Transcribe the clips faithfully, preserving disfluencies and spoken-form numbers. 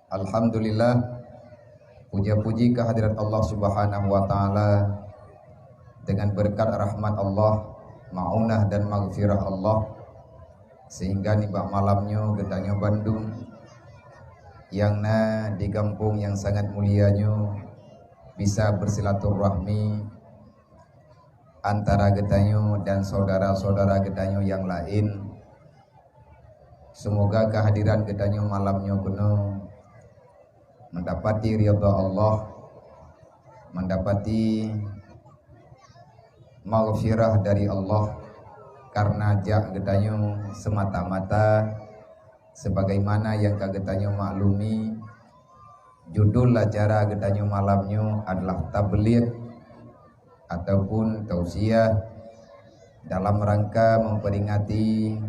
Alhamdulillah, puja-puji kehadirat Allah Subhanahu wa Ta'ala. Dengan berkat rahmat Allah, maunah dan maghfirah Allah, sehingga nibak malam nyoe geutanyoe bandum nyang na di gampông nyang sangat mulia nyoe bisa bersilaturahmi antara geutanyoe dan saudara-saudara geutanyoe nyang laén. Seumoga kehadiran geutanyoe malam nyoe keunoe mendapati ridha Allah, mendapati maghfirah dari Allah, karena jak geutanyoe semata-mata sebagaimana nyang ka geutanyoe maklumi, judul acara geutanyoe malam nyoe adalah tabligh ataupun tausiah dalam rangka memperingati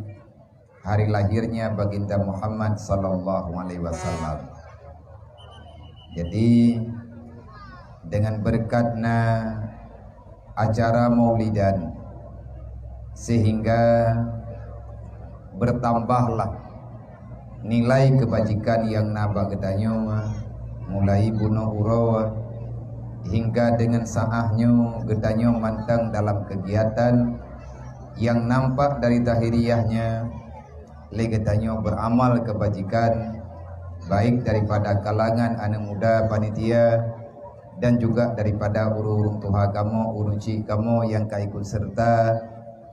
hari lahirnya Baginda Muhammad sallallahu alaihi wasallam. Jadi, dengan berkat na acara maulidan, sehingga bertambahlah nilai kebajikan nyang na bak geutanyoe, mulai bunoe uroe hingga dengan saat nyoe geutanyoe mantong dalam kegiatan nyang nampak dari zahiriahnya lé geutanyoe beramal kebajikan, baik daripada kalangan aneuk muda panitia dan juga daripada ureuëng-ureuëng tuha kamoe, ureuëng chik kamoe nyang ka ikut serta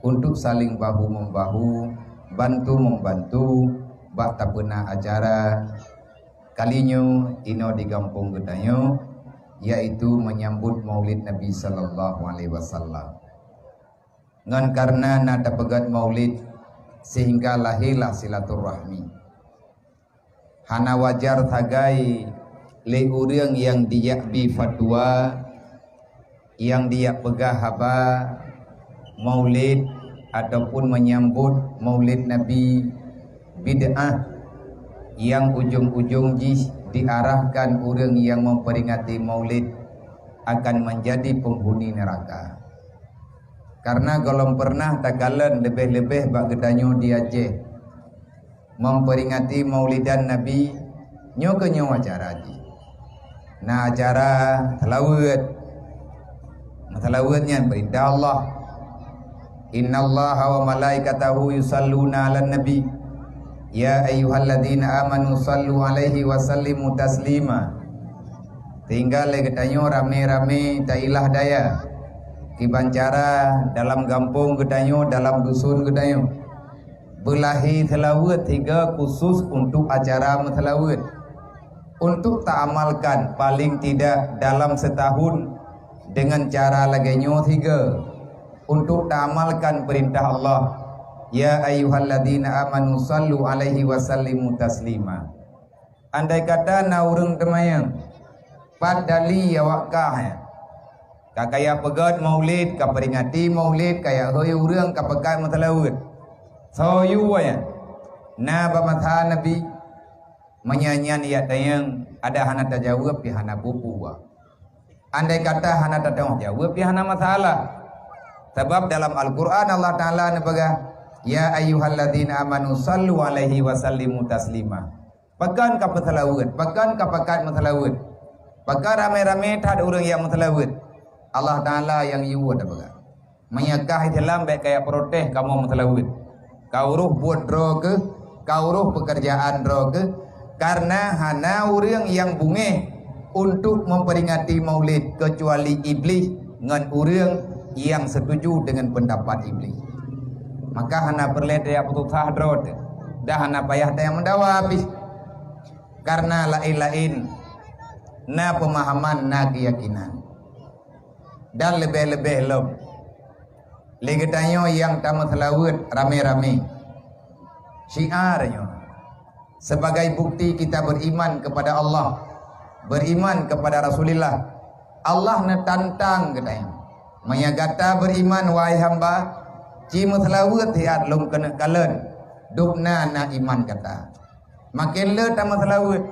untuk saling bahu-membahu, bantu-membantu bak tapeuna acara kali nyoe inoe di gampông geutanyoe, yaitu menyambut Maulid Nabi sallallahu alaihi wasallam. Ngon kareuna na tapeugét Maulid, sehingga lahirlah silaturahmi. Hana wajar sagai lé ureuëng nyang dijak bi fatwa, nyang dijak peugah haba Maulid ataupun menyambut Maulid Nabi bid'ah, nyang ujong-ujong jih diarahkan ureuëng nyang memperingati Maulid akan menjadi penghuni neraka. Karena gohlom pernah takalon leubeh-leubeh bak geutanyoe di Aceh memperingati Maulidan Nabi, nyoe keuh nyoe acara jih. Na acara seulaweuet. Seulaweuet nyan perintah Allah. Innallaha wa malaikatahu yusalluna 'alan nabi. Ya ayyuhalladzina amanu sallu 'alaihi wa sallimu taslima. Tinggai lé geutanyoe ramé-ramé tailah daya kiban cara dalam gampông geutanyoe, dalam dusun geutanyoe. Beulahé seulaweuet sigoe khusus untuk acara meuseulaweuet, untuk taamalkan paling tidak dalam setahun dengan cara lagée nyoe sigoe, untuk taamalkan perintah Allah, "Ya ayyuhalladzina amanu sallu 'alaihi wa sallimu taslima." Andai kata na ureuëng teumayang, pat dali awak kah nyan? Ka kajak peugét Maulid, ka peringati Maulid, kajak hôi ureuëng, ka peukat meuseulaweuet. Soe yue nyan? Na bak masa Nabi, meunyan nyan ijak tanyong, adak hana tajaweueb pih hana peue-peue. Andai kata hana tateuang jaweueb, pih hana masalah. Sabab dalam Al-Qur'an Allah Taala neupeugah, "Ya ayyuhalladzina amanu sallu 'alaihi wa sallimu taslima." Pakon ka peuseulaweuet, pakon ka pakat meuseulaweuet, pakon ramé-ramé that ureuëng nyang meuseulaweuet. Allah Taala nyang yue tapeugah. Meunyoe kah Islam bék kajak protes kamoe meuseulaweuet. Ka uroh buet droe keuh, ka uroh peukeurjaan droe keuh, kareuna hana ureuëng nyang beungéh untuk memperingati Maulid keucuali Iblih ngon ureuëng nyang setuju deungon peundapat Iblih. Maka hana peureulée tajak peususah droe teuh, dan hana payah tajak meudawa pih. Kareuna laén-laén na peumahaman, na keuyakinan. Dan leubeh-leubeh lom lé geutanyoe nyang tameuseulaweuet ramé-ramé. Syiar nyoe sebagai bukti kita beriman kepada Allah, beriman kepada Rasulullah. Allah neutantang geutanyoe. Meunyoe gata beriman, wahai hamba, ci meuseulaweuet siat lôn keuneuk kalon, dubna na iman gata. Makin le tameuseulaweuet,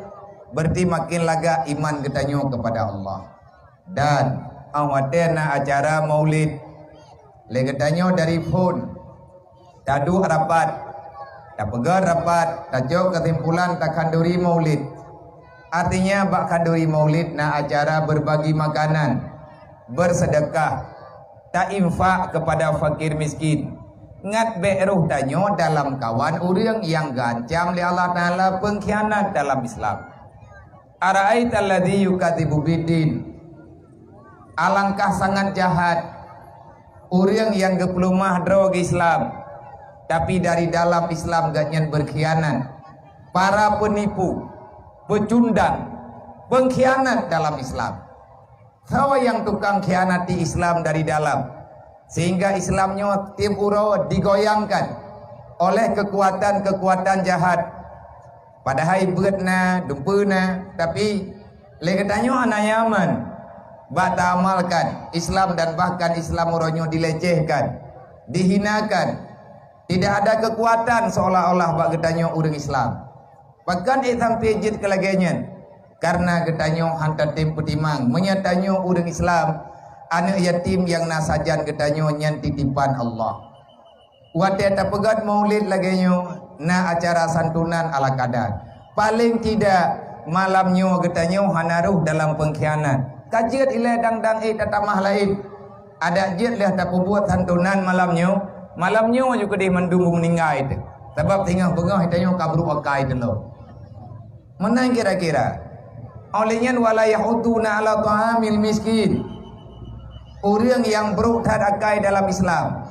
berarti makin lagak iman geutanyoe kepada Allah. Dan óh watée na acara Maulid, lé geutanyoe dari phon taduek rapat, tapeugét rapat, tacok keusimpulan takhanduri Maulid. Artinya, bak khanduri Maulid na acara berbagi makanan, bersedekah, ta-infak kepada fakir miskin. Ngat bék roh tanyoe dalam kawan ureuëng nyang geuancam lé Allah Taala pengkhianat dalam Islam. Ara'aital ladzi yukadzibu biddin. Alangkah sangat jahat ureuëng nyang geupeuleumah droe Islam, tapi dari dalam Islam gobnyan berkhianat. Para penipu, pecundang, pengkhianat dalam Islam. Soe nyang tukang khianati Islam dari dalam, sehingga Islam nyoe tieb uroe digoyangkan oleh kekuatan-kekuatan jahat. Padahai beuet na, dumpeue na, tapi lé geutanyoe hana nyaman bak taamalkan Islam, dan bahkan Islam uroe nyoe dilecehkan, dihinakan. Tidak ada kekuatan seolah-olah bak geutanyoe ureuëng Islam. Pakon ék sampai jeuet keu lagée nyan? Karena geutanyoe hana tatem peutimang, meunyoe tanyoe ureuëng Islam, aneuëk yatim nyang na sajan geutanyoe nyan titipan Allah. Watée tapeugét Maulid lagée nyoe, na acara santunan ala kadar. Paléng tidak, malam nyoe geutanyoe hana rhoh dalam pengkhianat. Ka jeuet ilée dang-dang ék tatamah laén. Adak jeuet lheueh tapeubuet santunan malam nyoe, malam nyoe ju keudeh mandum meuninggai teuh. Sabab singoh beungoh tanyoe ka brok akai teuh lom. Meunan kira-kira. Óh lheueh nyan, wala yahuduna ala ta'amil miskin. Ureuëng nyang brok that akai dalam Islam.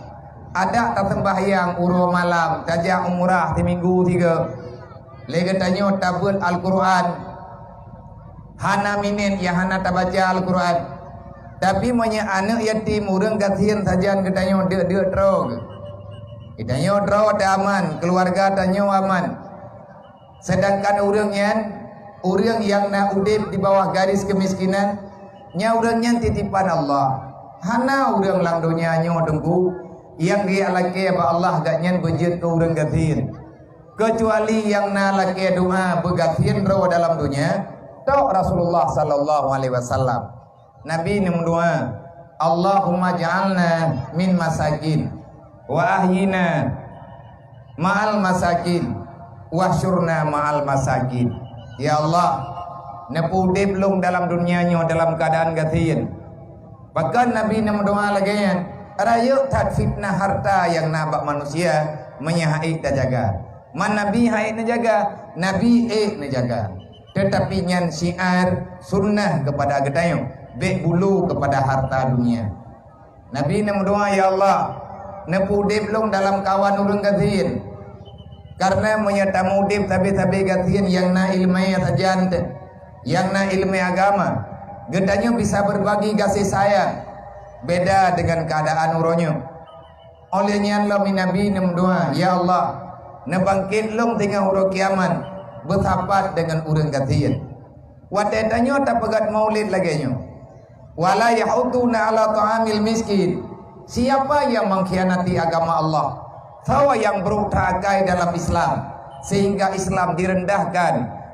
Adak taseumbahyang uroe malam, tajak umrah siminggu sigoe. Lé geutanyoe tabeuet Al-Qur'an. Hana minét nyang hana tabaca Al-Qur'an. Tapi meunyoe aneuëk yatim, ureuëng gasien sajan geutanyoe deuk-deuk droe geuh. Geutanyoe droe teuaman, keuluwarga tanyoe aman. Sedangkan ureuëng nyan, ureuëng nyang na udeb di bawah garis keumiskinan, nyan ureuëng nyan titipan Allah. Hana ureuëng lam donya nyoe teungku nyang geujak lakée bak Allah gobnyan beujeuet keu ureuëng gasien. Keucuali nyang na lakée doá beugasien droe dalam donya, tok Rasulullah sallallahu alaihi wasallam. Nabi neumeudoá, "Allahumma ja'alna min masakin, wa ahyina ma'al masakin, wahsyurna ma'al masakin." Ya Allah, neupeuudeb lôn dalam donya nyoe dalam keuadaan gasien. Pakon Nabi neumeudoá lagée nyan? Rayeuk that fitnah harta nyang na bak manusia, meunyoe han ék tajaga. Man Nabi han ék neujaga, Nabi ék neujaga. Teutapi nyan syiar sunnah keupada geutanyoe, bék bulu keupada harta dunia. Nabi neumeudoá, "Ya Allah, neupeuudeb lôn dalam kawan ureuëng gasien." Karena meunyoe tameuudeb sabe-sabe gasien nyang na iéleumé sajan teuh, nyang na iéleumé agama, geutanyoe bisa berbagi gaséh sayang beda dengan keuadaan uroe nyoe. Óh lheueh nyan lom Nabi neumeudoá, "Ya Allah, neubangkét lôn teungoh uroe kiamat beusapat deungon ureuëng gasien." Watée tanyoe tapeugét Maulid lagée nyoe, "Wala yahuduna ala ta'amil miskin." Siapa yang mengkhianati agama Allah? Soe nyang brok that akai dalam Islam sehingga Islam direndahkan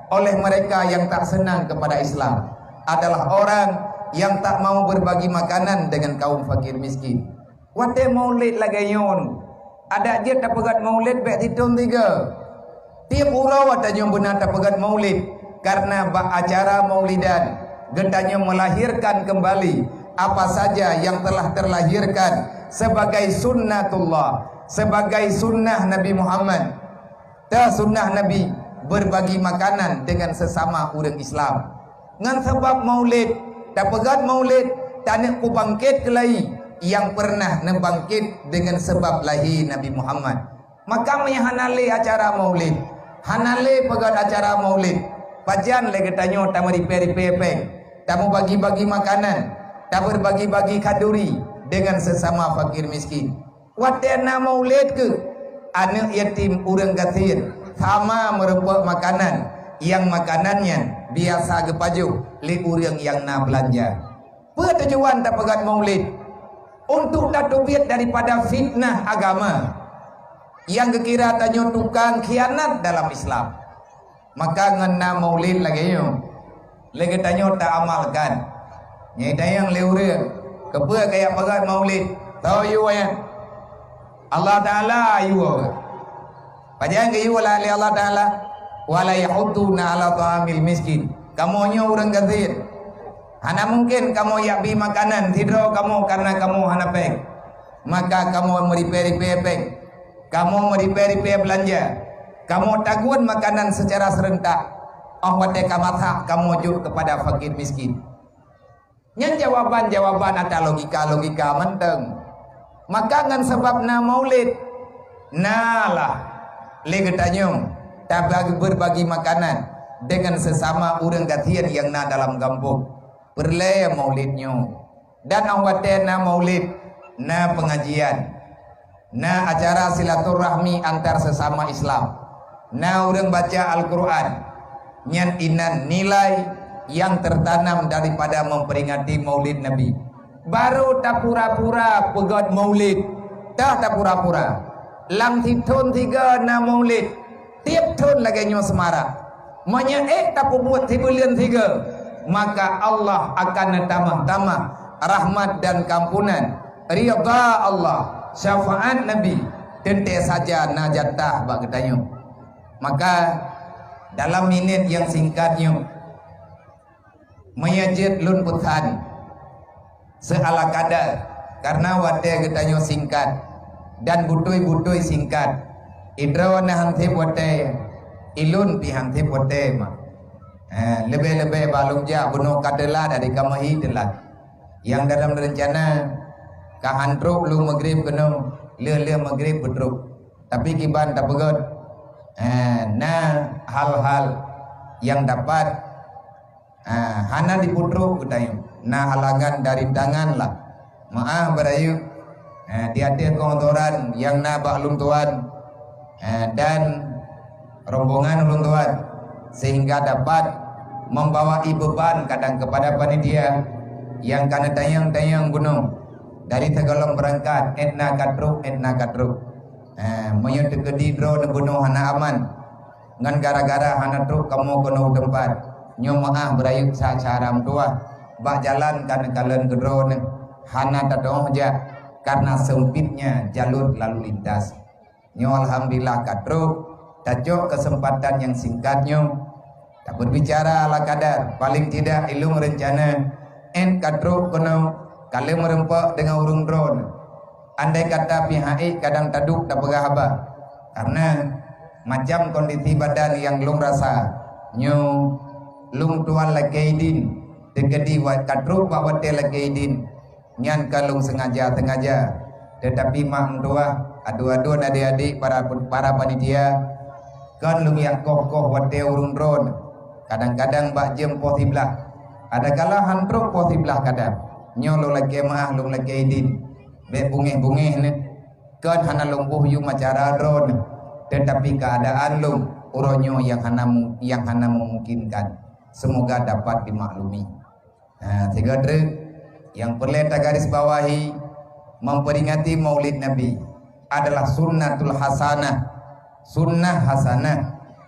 oleh mereka yang tak senang kepada Islam adalah orang yang tak mau berbagi makanan dengan kaum fakir miskin. Watée Maulid lagée nyoe, adak jeuet tapeugét Maulid bék sithon sigoe. Tieb uroe tanyoe beuna tapeugét Maulid, karena bak acara Maulidan geutanyoe melahirkan kembali apa saja yang telah terlahirkan sebagai sunnatullah, sebagai sunnah Nabi Muhammad. Teuh sunnah Nabi berbagi makanan dengan sesama ureuëng Islam. Ngon sabab Maulid, tapeugét Maulid, taneuk peubangkét keulayi nyang pernah neubangkét deungon sabab lahé Nabi Muhammad. Maka meunyoe hana lé acara Maulid, hana lé peugét acara Maulid, pajan lé geutanyoe tameuripée-ripée péng, tameubagi-bagi makanan, tabeubagi-bagi khanduri deungon sesama fakir miskin? Watée na Maulid keuh, aneuëk yatim, ureuëng gasien sama meurumpok makanan, nyang makanan nyan biasa geupajoh lé ureuëng nyang na beulanja. Peue tujuan tapeugét Maulid? Untuk tateubiet daripada fitnah agama nyang geukira tanyoe tukang khianat dalam Islam. Maka ngon na Maulid lagée nyoe, lé geutanyoe taamalkan. Nyang tanyong lé ureuëng, "Keupeue kajak peugét Maulid?" Soe yue nyan? Allah Taala yue. Pajan geuyue lé Allah Taala? "Wala yahudduna ala ta'amil miskin." Kamoe nyoe ureuëng gasien. Hana mungken kamoe jak bi makanan sidroe kamoe kareuna kamoe hana péng. Maka kamoe meuripée-ripée péng. Kamoe meuripée-ripée beulanja. Kamoe tagun makanan seucara seurentak. Óh watée ka masak, kamoe jok keupada fakir miskin. Nyan jawaban-jawaban ata logika-logika mantong. Maka ngon sabab na maulid, na lah lé geutanyoe tabagi, berbagi makanan dengan sesama ureuëng gasien nyang na dalam gampông. Peureulée maulid nyoe. Dan óh watée na maulid, na pengajian. Na acara silaturahmi antar sesama Islam. Na ureuëng baca Al-Quran. Nyan inan nilai yang tertanam daripada memperingati Maulid Nabi. Baru tapura-pura peugét Maulid. Tah tapura-pura. Lam sithon tiga na Maulid. Tieb thon lagée nyoe seumarak. Meunyoe ék tapeubuet sibuleuen sigoe, maka Allah akan neutamah-tamah rahmat dan kampunan, ridha Allah, syafaat Nabi, teuntée saja na jatah bak geutanyoe. Maka, dalam minét nyang singkat nyoe, meunyoe jeuet lôn peusan, seuala kadar, kareuna watée geutanyoe singkat dan butôi-butôi singkat. Idroe na hanseb watée, ilôn pi hanseb watée ma. Eh, leubeh-leubeh bak lôn jak bunoe ka teulat, dari ka meuhi teulat. Nyang dalam reuncana ka han trok lôn meugreb keunoe, lheueh-lheueh meugreb beutrok. Tapi kiban tapeugét, eh, na hal-hal nyang dapat Ah, hana dipeutrok geutanyoe. Na halangan dari tangan lah. Meu'ah beurayeuk. Ah, di ateueh keundoran nyang na bak lôn tuan, ah, dan rombongan lôn tuan, sehingga dapat membawai beban kadang kepada panitia nyang ka neutanyong-tanyong bunoe dari sigohlom beurangkat, étna ka trok, étna ka trok. Ah, meunyoe teukeudi droeneuh bunoe hana aman, ngon gara-gara hana trok kamoe keunoe u teumpat. Nyoe meu'ah beurayeuk sa-, sara meutuwah. Bak jalan ka neukalon keudroe neuh, hana tatu'oh jak kareuna seumpitnya jalur lalu lintas. Nyoe alhamdulillah ka trok, tacok keuseumpatan nyang singkat nyoe. Tabeurbicara ala kadar, paleng tidak ilôn reuncana, ét ka trok keunoe, ka lheueh meurumpok deungon ureuëng droeneuh. Andai kata pih han ék kadang taduek tapeugah haba. Kareuna macam kondisi badan nyang lôn rasa, nyoe lôn tuan lakée idin, teukeudi wat ka trok bak watée lakée idin, nyan ka lôn seungaja-seungaja. Teutapi mak meutuwah, adoe-adoe adék-adék para, para panitia, kon lôn jak koh-koh watée ureuëng droeneuh. Kadang-kadang bak jeuem poh siblaih. Adakala han trok poh siblaih kadang. Nyoe lôn lakée meu'ah, lôn lakée idin. Bék bungéh-bungéh neuh. Kon hana lôn boh yum acara droeneuh, teutapi keuadaan lôn uroe nyoe nyang hana mu-, nyang hana memungkinkan. Semoga dapat dimaklumi. Nah, sigoe treuk nyang peureulée tagarisbawahi, memperingati Maulid Nabi adalah sunnatul hasanah, sunnah hasanah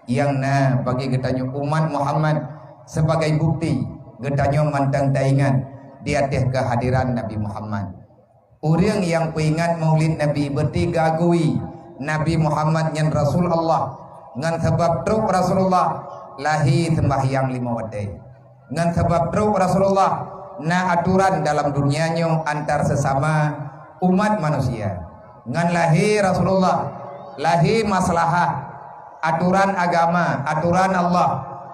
nyang na bagi geutanyoe umat Muhammad. Sebagai bukti, geutanyoe mantong taingat di ateueh keuhadiran Nabi Muhammad. Ureuëng nyang peuingat Maulid Nabi berarti geuakui Nabi Muhammad nyan Rasul Allah. Ngon sabab trok Rasulullah, lahé seumbahyang limong watée. Ngon sabab trok Rasulullah, na aturan dalam dunia nyoe antar sesama umat manusia. Ngon lahé Rasulullah, lahé maslahah, aturan agama, aturan Allah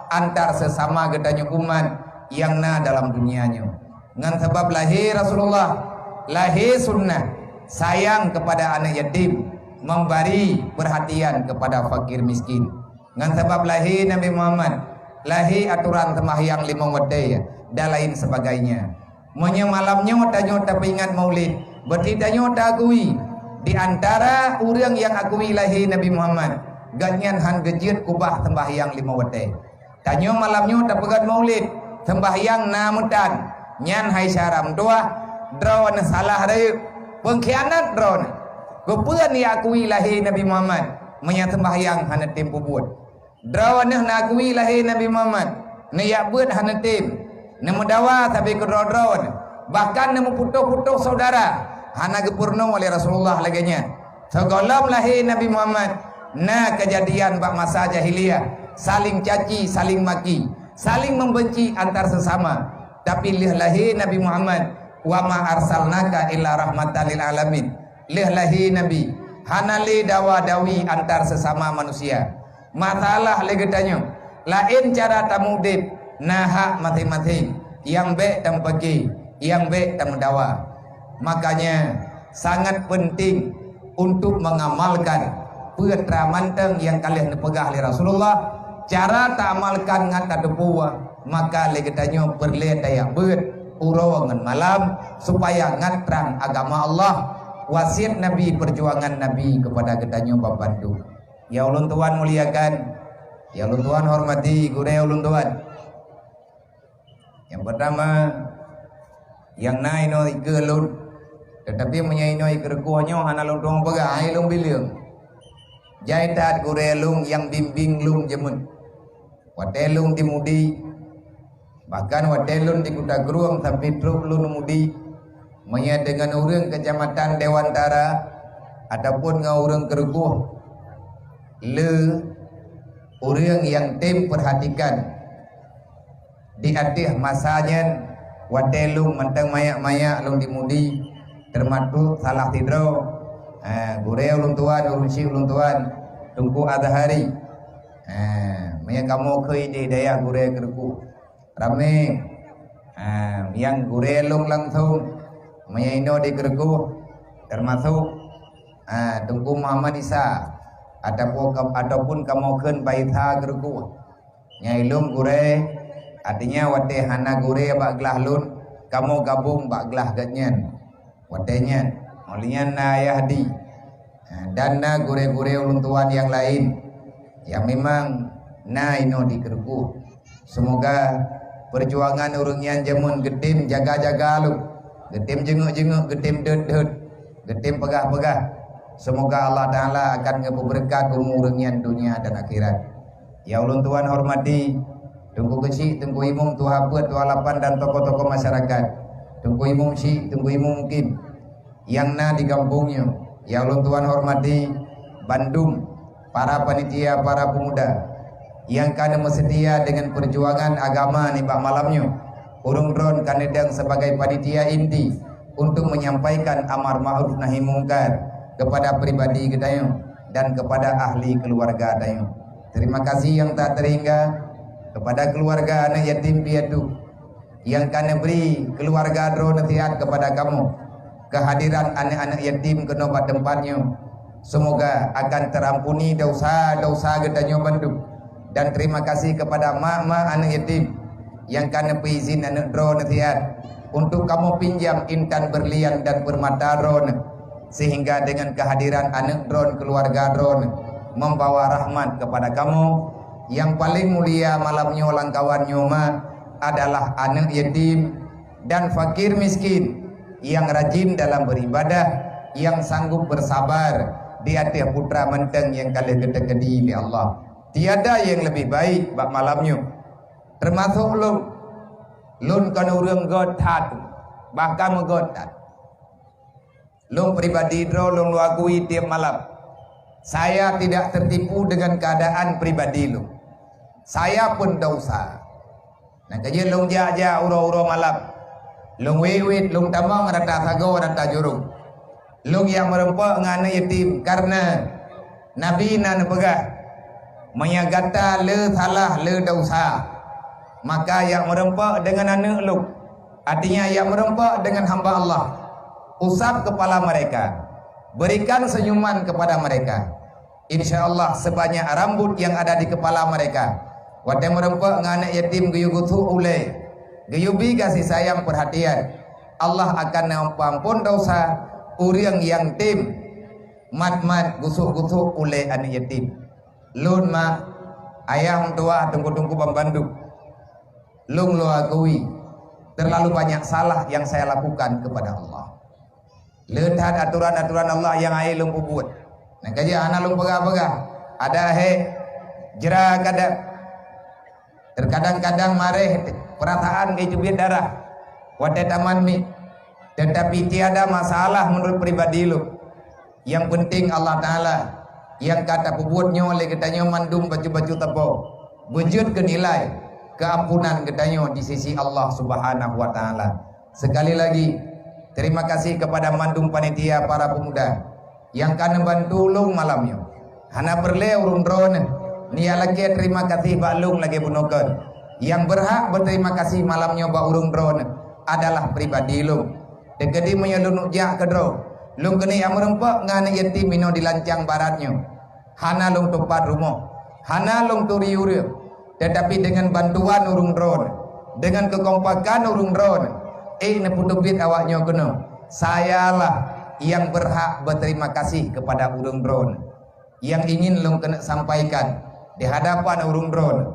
antar sesama geutanyoe umat nyang na dalam dunia nyoe. Ngon sabab lahé Rasulullah, lahé sunnah sayang kepada aneuk yatim, memberi perhatian kepada fakir miskin. Ngon sabab lahé Nabi Muhammad, lahé aturan seumbahyang limong watée dan lain sebagainya. Meunyoe malam nyoe tanyoe tapeuingat Maulid, berarti tanyoe taakui di antara ureuëng nyang akui lahé Nabi Muhammad, gobnyan han geujeuet keubah seumbahyang limong watée. Tanyoe malam nyoe tapeugét Maulid, seumbahyang na meutan, nyan hai sara meutuwah, droeneuh salah rayeuk, peungkhianat droeneuh. Keupeue neuakui lahé Nabi Muhammad, meunyoe seumbahyang hana tem peubuet? Droeneuh neukui lahé Nabi Muhammad, neujak beuet hana tem, neumeudawa sabe keudroe-droe neuh, bahkan neumeuputoh-putoh syedara, hana geupeurunoe lé Rasulullah lagée nyan. Sigohlom lahé Nabi Muhammad, na keujadian bak masa jahiliyah, saling caci, saling maki. Saling membenci antar sesama. Tapi lheueh lahé Nabi Muhammad, "Wa ma arsalnaka illa rahmatan lil alamin." Lheueh lahé Nabi, hana lé dawa-dawi antar sesama manusia. Masalah lé geutanyoe, laén cara tamuudeb, na hak maséng-maséng, nyang bék tameupaké, nyang bék tameudawa. Makanya, sangat penting untuk mengamalkan peue teuma mantong nyang ka lheueh neupeugah lé Rasulullah. Cara taamalkan ngat tateupeue, maka lé geutanyoe peureulée tajak beuet uroe ngon malam, supaya ngat trang agama Allah, wasiet Nabi, perjuangan Nabi kepada geutanyoe banmandum. Ya ulôn tuan muliakan, ya ulôn tuan hormati, gurée ulôn tuan. Nyang pertama, nyang na inoe ikeue lôn, tetapi meunyoe inoe ikeue reukoh nyoe hana lôn tueng peugah, hai lôn bileueng. Jai that gurée lôn nyang bimbéng lôn jameun. Watée lôn di Mudi, bahkan watée lôn di Kuta Krueng sampoe trok lôn Mudi, meunyoe deungon ureuëng keucamatan Dewantara ataupun ngon ureuëng keureukoh, le ureuëng nyang tem perhatikan di ateueh masa nyan, watée lôn mantong manyak-manyak lôn di Mudi, teumasok salah sidroe, eh, gurée ulôn tuan, ureuëng syik ulôn tuan, Teungku Azhari. Eh, meunyoe kamoe keu di dayah gurée keureukoh, ramé. Eh, nyang gurée lôn langsong, meunyoe inoe di keureukoh, teumasok, eh, Teungku Muhammad Isa, ataupun, ataupun kamoe kheun Baisa keureukoh. Nyang ilôn gurée, artinya watée hana gurée bak glah lôn, kamoe gabong bak glah geuhnyan. Watée nyan, óh lheueh nyan na Ayah Di, dan na gurée-gurée ulôn tuan nyang laén nyang memang na inoe di keureukoh. Seumoga peujuangan ureuëng nyan jameun geutem jaga-jaga lom, geutem jeungok-jeungok, geutem dot-dot, geutem peugah-peugah. Seumoga Allah Taala akan geupeubeureukat umu ureuëng nyan donya dan akhirat. Ya ulôn tuan hormati, Teungku Keuchik, Teungku Imum, Tuha Peuet, Tuha Lapan dan tokoh-tokoh masyarakat, Teungku Imum Syik, Teungku Imum Mukim nyang na di gampông nyoe. Ya ulôn tuan hormati, bandum para panitia, para pemuda nyang ka neumeuseutia deungon peujuangan agama nibak malam nyoe. Ureuëng droen ka neudong sebagai panitia inti untuk menyampaikan amar ma'ruf nahi mungkar kepada pribadi geutanyoe dan kepada ahli keuluwarga tanyoe. Terima kasih nyang tak teuhingga kepada keuluwarga aneuëk yatim piatu nyang ka neubri keuluwarga droe naseuhat kepada kamoe. Keuhadiran aneuëk-aneuëk yatim keunoe bak teumpat nyoe, seumoga akan teurampuni desya-desya geutanyoe bandum. Dan terima kasih kepada mak-mak aneuëk yatim nyang ka neupeuizin aneuëk droe naseuhat untuk kamoe pinjam intan beurlian dan peurmata droeneueh, sehingga deungon keuhadiran aneuëk droen keuluwarga droeneueh membawa rahmat kepada kamoe. Nyang paleng mulia malam nyoe lam kawan nyoe mak adalah aneuëk yatim dan fakir miskin nyang rajin dalam beribadah, nyang sanggup bersabar di ateueh putra mantong nyang ka lheueh geuteukeudi lé Allah. Tiada nyang leubeh baik bak malam nyoe. Teumasok lôn, lôn kon ureuëng göt that, bahkan meugöt that. Lôn pribadi droe lôn luakui tieb malam. Saya tidak tertipu dengan keadaan pribadi lôn. Saya pun desya. Nyang ka jeuet lôn jak-jak uroe-uroe malam. Lôn wét-wét, lôn tamong rata sagoe, rata jurông. Lôn jak meurumpok ngon aneuëk yatim, kareuna Nabi na neupeugah, "Meunyoe gata le salah, le desya, maka jak meurumpok deungon aneuëk lôn." Artinya, jak meurumpok deungon hamba Allah. Usap kepala mereka. Berikan senyuman kepada mereka. Insya Allah, sebanyak rambut yang ada di kepala mereka. Watée meurumpok ngon aneuëk yatim geuyue gusok ulée, geuyue bi kasih sayang perhatian, Allah akan neuampon desya ureuëng nyang tem mat-mat gusok-gusok ulée aneuëk yatim. Lôn mak, ayah meutuwah, teungku-teungku banmandum, lôn lôn akui, terlalu banyak salah yang saya lakukan kepada Allah. Le that atoran-atoran Allah nyang hana lôn peubuet. Nyang ka jeuet hana lôn peugah-peugah. Ada hé jra kadang. Terkadang-kadang maréh, perasaan ka jiteubiet darah watée taman miet. Tetapi tiada masalah menurut pribadi lôn. Nyang penting Allah Taala nyang ka tapeubuet nyoe lé geutanyoe mandum bacut-bacut sapo beujeuet keu nilai. keuampunan geutanyoe di sisi Allah Subhanahu wa Taala. Sekali lagi, terima kasih kepada mandum panitia para pemuda nyang ka neubantu lôn malam nyoe. Hana peureulée ureuëng droeneuh neulakée terima kasih bak lôn lagée bunoe kon. Nyang beurhak beuterima kasih malam nyoe bak ureuëng droeneuh adalah pribadi lôn. Teukeudi meunyoe lôn jak keudroe, lôn keuneuk meureumpok ngon aneuk yatim inoe di Lancang Barat nyoe. Hana lôn tupat rumoh, hana lôn turi ureuëng, tetapi dengan bantuan ureuëng droeneuh, dengan keukompakan ureuëng droeneuh, ék neupeuteubiet awak nyoe keunoe. Sayalah nyang beurhak beuterima kasih keupada ureuëng droeneuh. Nyang ingin lôn keuneuk sampaikan di hadapan ureuëng droeneuh,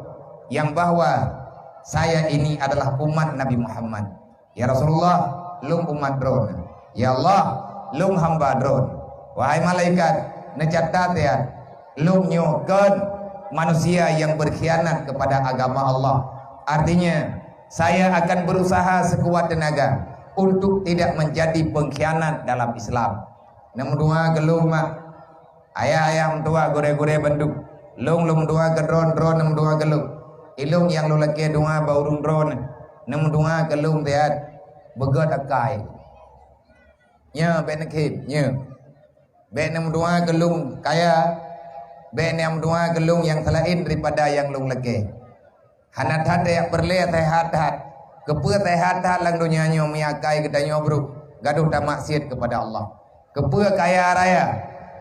nyang bahwa saya ini adalah umat Nabi Muhammad. Ya Rasulullah, lôn umat Droeneuh. Ya Allah, lôn hamba Droeneuh. Wahai malaikat, neucatat ya, lôn nyoe kon manusia nyang berkhianat kepada agama Allah. Artinya, saya akan berusaha sekuat tenaga untuk tidak menjadi pengkhianat dalam Islam. Neumeudoa keu lôn mak. Ayah-ayah meutuah, gurée-gurée bandum, lôn lôn meudoa keu droe, droe neumeudoa keu lôn. Ilôn nyang lôn lakée doa bak ureuëng droe neumeudoa keu lôn siat, beugét akai. Nyoe bék neukheun, nyoe. Bék neumeudoa keu lôn kaya, bék neumeudoa keu lôn nyang seulaén daripada nyang lôn lakée. Hana that jak peureulée seuhat that. Keupeue seuhat that lam donya nyoe meunyoe akai geutanyoe brok, gadôh tamaksiet keupada Allah? Keupeue kaya raya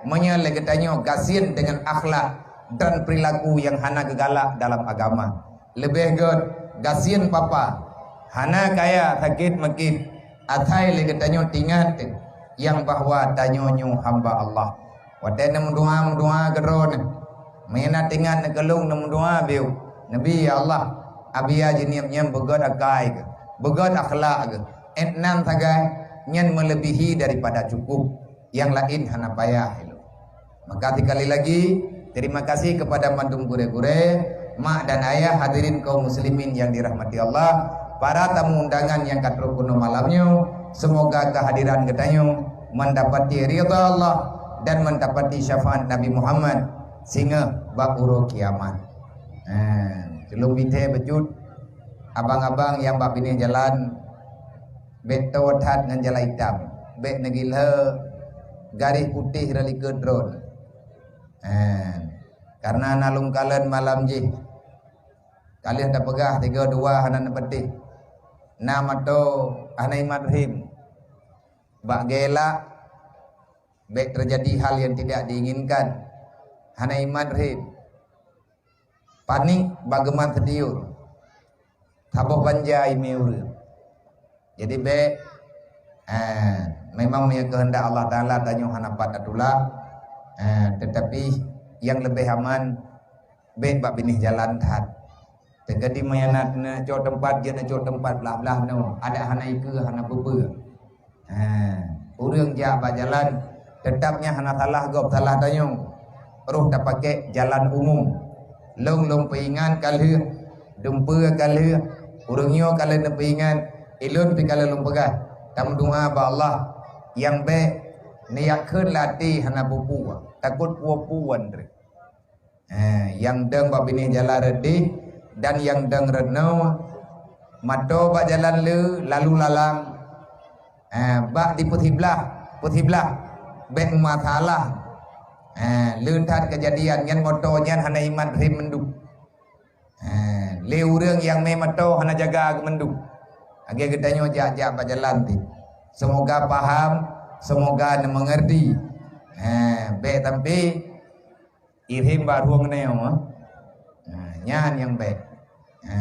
meunyoe lé geutanyoe gasien deungon akhlak dan peurilaku nyang hana geugalak dalam agama? Leubeh gét gasien papa, hana kaya sakét makét, asai lé geutanyoe tingat nyang bahwa tanyoe nyoe hamba Allah. Watée neumeudoa, meudoa keu droe neuh. Meunyoe na teuingat neukeulung neumeudoa biôh, Nabi, ya Allah, abia jinieb nyan beugét akai geuh, beugét akhlak geuh, étnan sagai nyan meulebihi daripada cukup, nyang laén hana payah ilôn. Maka sekali lagi, terima kasih kepada mandum gurée-gurée, mak dan ayah, hadirin kaum muslimin yang dirahmati Allah, para tamu undangan nyang ka trok keunoe malam nyoe. Semoga kehadiran geutanyoe mendapati ridha Allah dan mendapati syafaat Nabi Muhammad singoh bak uroe kiamat. Ha, sebelum bithée beujeuet, abang-abang nyang bak binéh jalan, bék toe that ngon jalan itam, bék neugilhée garéh putéh rot likot droe. Ha, karena na lôn kalon malam jih, ka lheueh tapeugah tiga dua hana neupatéh, na mato hana imat rhim, bak geulak bék terjadi hal yang tidak diinginkan. Hana imat rhim, panik bak geumat sitiur, saboh banja imé ureuëng. Jadi bék, eh, memang meunyoe keuheundak Allah Taala tanyoe hana pat tatulak, eh, tetapi nyang leubeh aman bék bak binéh jalan that. Teukeudi meuianat neucok teumpat, jeuet neucok teumpat blah-blah nyoe, adak hana ikeue, hana peue-peue. Ha, ureuëng jak bak jalan, teutap nyan hana salah gob, salah tanyoe. Roh tapakék jalan umum. Lôn lôn peuingat ka lheueh, dumpeue ka lheueh, ureuëng nyoe ka lheueh neupeuingat, ilôn pih ka lheueh lôn peugah. Tameudoa bak Allah nyang bék neuyakheun lam até hana peue-peue, takot peue-peue wan treb. Eh, nyang dong bak binéh jalan reudeh dan nyang dong reunoe, mato bak jalan le lalu lalang. Eh, bak di peusiblah, peusiblah bék meumasalah. Eh, le that keujadian nyan moto nyan hana imat rhim mandum. Eh, lé ureuëng nyang mé mato hana jaga keu mandum. Lagée geutanyoe jak-jak bak jalan teuh. Semoga paham, semoga neumeungerti. Eh, bék sampai irhim bak rueng nyoe, ha, nyan nyang bék. Ha,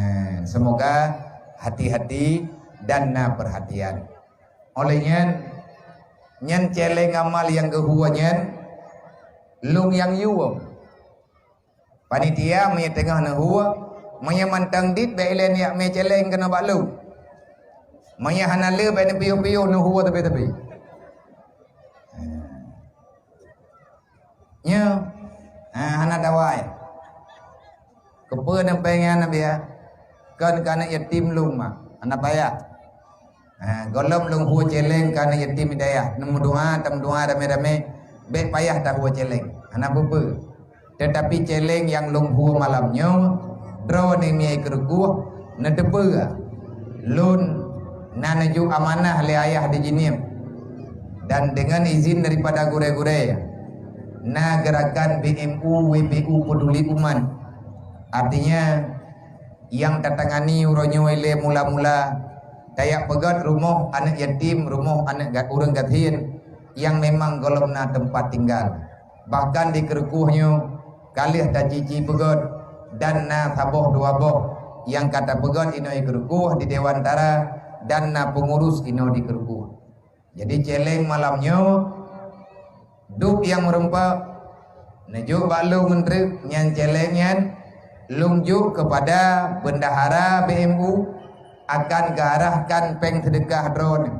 semoga hati-hati dan na perhatian. Oleh nyan, nyan celeng amal nyang geuhue nyan, lôn nyang yuem. Panitia meunyoe teungoh neuhue, meunyoe mantong dit bék ilée neujak mé celeng keunoe bak lôn. Meunyoe hana le bék neupiôh-piôh neuhue teubé-teubé. Nyoe, ha, hana dawai. Keupeue neupéng nyan, Nabi, ya? Kon keu aneuk yatim lôn mak, hana payah. Ha, gohlom lôn hue celeng keu aneuk yatim hidayah. Neumeudoa, tameudoa ramé-ramé, bék payah tahue celeng. Hana peue-peue. Teutapi celeng nyang lôn hue malam nyoe, droeneuh mie keureukôh, Neuteupeue, lôn na neujok amanah lé ayah di Jeunieb, dan deungon izin daripada gurée-gurée, na geurakan B M U W P U Peduli Umat. Artinya, nyang tatangani uroe nyoe lé mula-mula, tajak peugét rumoh aneuëk yatim, rumoh aneuëk ga-, ureuëng gasien nyang memang gohlom na teumpat tinggai. Bahkan di keurukoh nyoe ka lheueh taci-ci peugét, dan na saboh dua boh nyang ka tapeugét inoe di keurukoh di Dewan Tara, dan na peungurus inoe di keurukoh. Jadi, céléng malam nyoe, duek nyang meureumpok, neujok bak lôn ngon treuk nyan céléng nyan, lôn jok keupada bendahara B M U, akan geuarahkan péng seudeukah droeneuh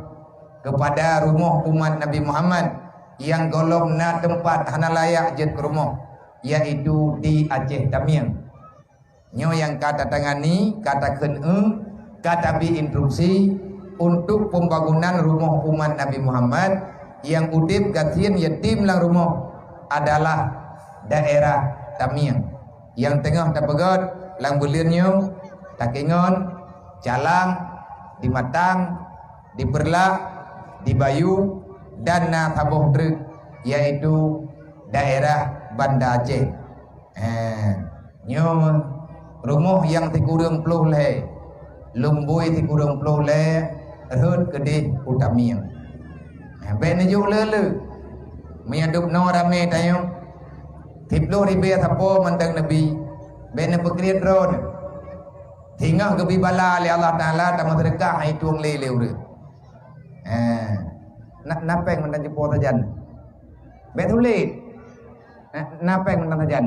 keupada rumoh umat Nabi Muhammad nyang gohlom na teumpat hana layak jeuet keu rumoh, yaitu di Aceh Tamiang. Nyoe nyang ka tatangani, ka takheun eu, ka tabi instruksi untuk pembangunan rumoh umat Nabi Muhammad nyang udeb gasien yatim lam rumoh adalah daerah Tamiang. Nyang teungoh tapeugét lam buleuen nyoe, Takengon, Calang, di Matang, di Peureulak, di Bayu, dan na saboh treuk, yaitu daerah Banda Aceh. Eh, nyoe rumoh nyang sikureueng ploh lhée, lumboi sikureueng ploh lhée, rhot keudeh u Tamiang. Eh, bék neujok le-le. Meunyoe dub noe ramé tanyoe, siploh ribée sapo mantong neubi, bék neupeukriet droeneuh. Singoh geubi bala lé Allah Taala, tameuseudeukah hai tueng lé lé ureuëng. Eh, na, na péng mantong jipo sajan. Bék sulet. Na, na péng mantong sajan.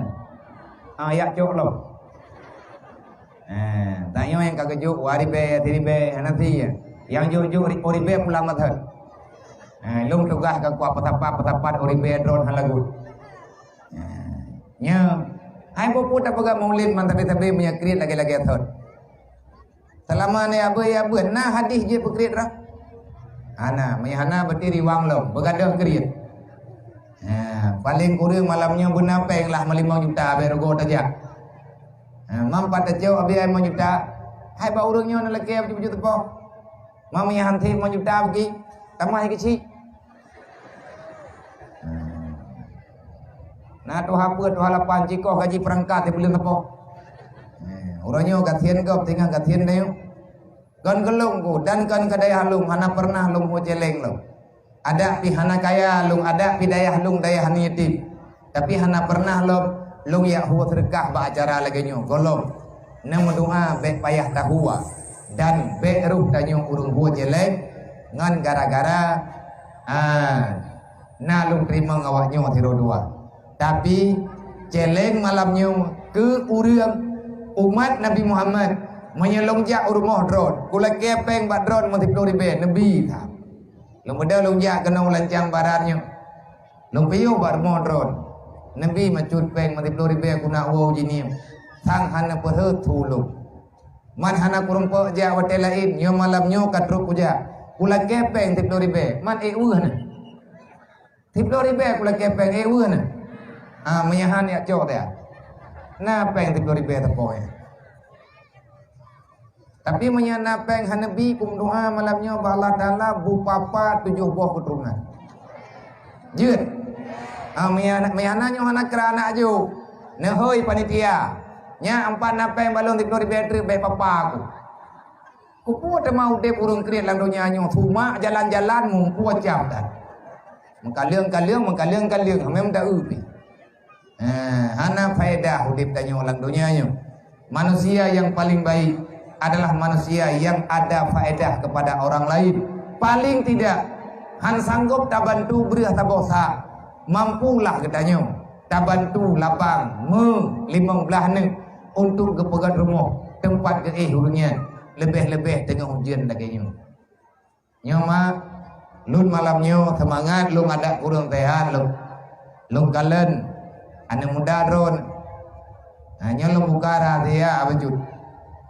Ah, yak cok lom. Eh, tanyoe nyang ka geujok, dua ribée, siribée, hana si. Nyang jok-jok ri-, dua ribée pulang meuthon. Eh, lôn tugaih ka kuat peusapat-peusapat dua ribée droen hana lagut. Eh, nyoe, hai peue-peue tapeugah maulid man sabe-sabe meunyoe kriet lagée-lagée thon. Seulama ni abeu ya beu na hadis jih peukriet roh. Hana, meunyoe hana berarti riwang lom, beugadôh kriet. Ha, paléng kureueng malam nyoe beuna péng lah limong juta bék rugoe tajak. Ha, mam pat tacok abéh limong juta. Hai bak ureuëng nyoe na lakée baju-baju teupông. Mam meunyoe han sép limong juta bagi, tamah keuchik. Hmm. Na tuha peuet, tuha lapan, cikoh gaji peurangkat di buleuen leupah. Hmm. Uroe nyoe gasien gob, teungoh gasien tanyoe. Kon keu lôn ku, dan kon keu dayah lôn, hana pernah lôn hue céléng lom. Adak pih hana kaya lôn, adak pih dayah lôn dayah aneuk yatim. Tapi hana pernah lom lôn jak hue seudeukah bak acara lagée nyoe, gohlom. Neumeudoá bék payah tahue, dan bék rôh tanyoe ureuëng hue céléng ngon gara-gara, ah, na lôn teurimong awak nyoe sidroe dua. Tapi, céléng malam nyoe keu ureuëng umat Nabi Muhammad, meunyoe lôn jak u rumoh droen, kulakée péng bak droen meusiploh ribée, neubi that. Lôn beudôh lôn jak keunoe u Lancang Barat nyoe. Lôn piôh bak rumoh droen. Neubi meucut péng meusiploh ribée keuneuk woe u Jeunieb. Sang hana peuheuet su lôn. Man hana kureumpok jak watée laén, nyoe malam nyoe ka trok kujak. Kulakée péng siploh ribée, man ék weueh na. Siploh ribée kulakée péng ék weueh na. Ah, meunyoe han jak cok teuh. Na péng siploh ribée teupok nyan. Tapi meunyoe na péng hana bi, kumeudoá malam nyoe bak Allah Taala bupapa tujoh boh keuturonan. Jeuet. Ah, meunyoe, meunyoe hana nyoe hana kra aneuk aju. Neuhôi panitia. Nyak empat na péng balong siploh ribée treuk bék papa aku. Keupeue teuma udeb ureuëng kriet lam donya nyoe, sumak jalan-jalan muphom cam that. Meukaleueng-kaleueng, meukaleueng-kaleueng, hamé meudaeu pih. Ha, hana faedah udeb tanyoe lam donya nyoe. Manusia yang paling baik adalah manusia yang ada faedah kepada orang lain. Paling tidak, han sanggob tabantu breueh saboh sa, mampulah geutanyoe tabantu lapang meu limong blaih neuk untuk geupeugét rumoh teumpat geuéh ureuëng nyan, leubeh-leubeh teungoh ujeuen lagée nyoe. Nyoe mak, lôn malam nyoe seumangat lôn adak kureueng seuhat lôn. Lôn kalon aneuk muda droen. Ha, nyoe lôn buka rahsia bacut.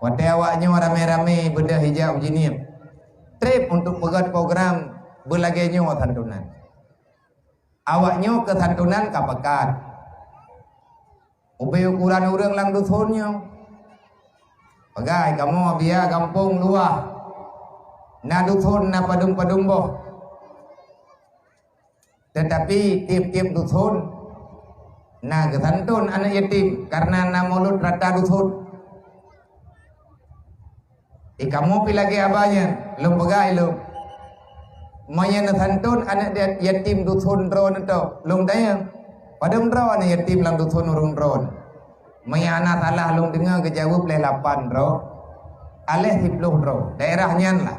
Watée awak nyoe ramé-ramé beudôh ijak u Jeunieb, treb untuk peugét program beulagée nyoe santunan. Awak nyoe keu santunan ka pakat. Ubé ukuran ureuëng lam dusun nyoe. Peugah kamoe biya gampông luwah, na dusun, na padum-padum boh. Teutapi tiep-tiep dusun na geusanton aneuk yatim, kareuna na mulod rata dusun. Di kamoe pi lagée haba nyan, lôn peugah ilôn, meunyoe neusanton aneuk ya-, yatim dusun droeneuh, lôn tanyong, padum droe aneuk yatim lam dusun ureuëng droeneuh? Meunyoe hana salah lôn deungoe geujaweueb lé lapan droe, aléh siploh droe. Daerah nyan lah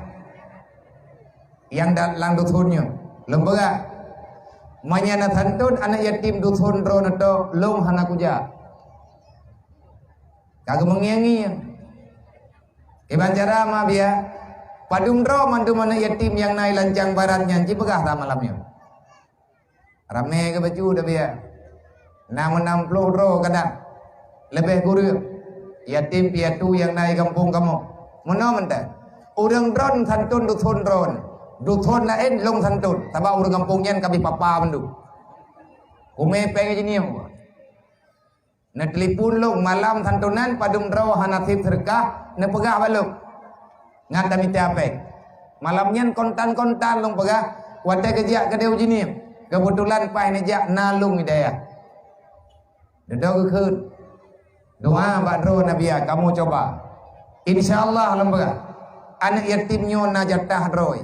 nyang da-, lam dusun nyoe. Lôn peugah, meunyoe neusanton aneuk yatim dusun droeneuh, lôn hana kujak. Ka geumeungieng-ngieng. Kiban cara ma biya, padum droe mandum aneuk yatim nyang na i Lancang Barat nyan, ci peugah that malam nyoe. Ramé geubacut dah biya. Na meunan ploh droe kadang, leubeh kureueng, yatim piatu nyang na i gampông kamoe. Meunoe mantong, ureuëng droeneuh santon dusun droeneuh, dusun laén lôn santon, sabab ureuëng gampông nyan ka abéh papa mandum. Kumé péng jih nyoe. Neutelepon lôn malam santonan, padum droe hana sép seudeukah, neupeugah bak lôn ngon tamita péng. Malam nyan kontan-kontan lôn peugah, watée geujak keudeh u Jeunieb, keubeutulan paih neujak na lôn i dayah. Dudoe geukheun, doa bak droe na biya, kamoe cuba. Insya Allah lôn peugah, aneuk yatim nyoe na jatah droe.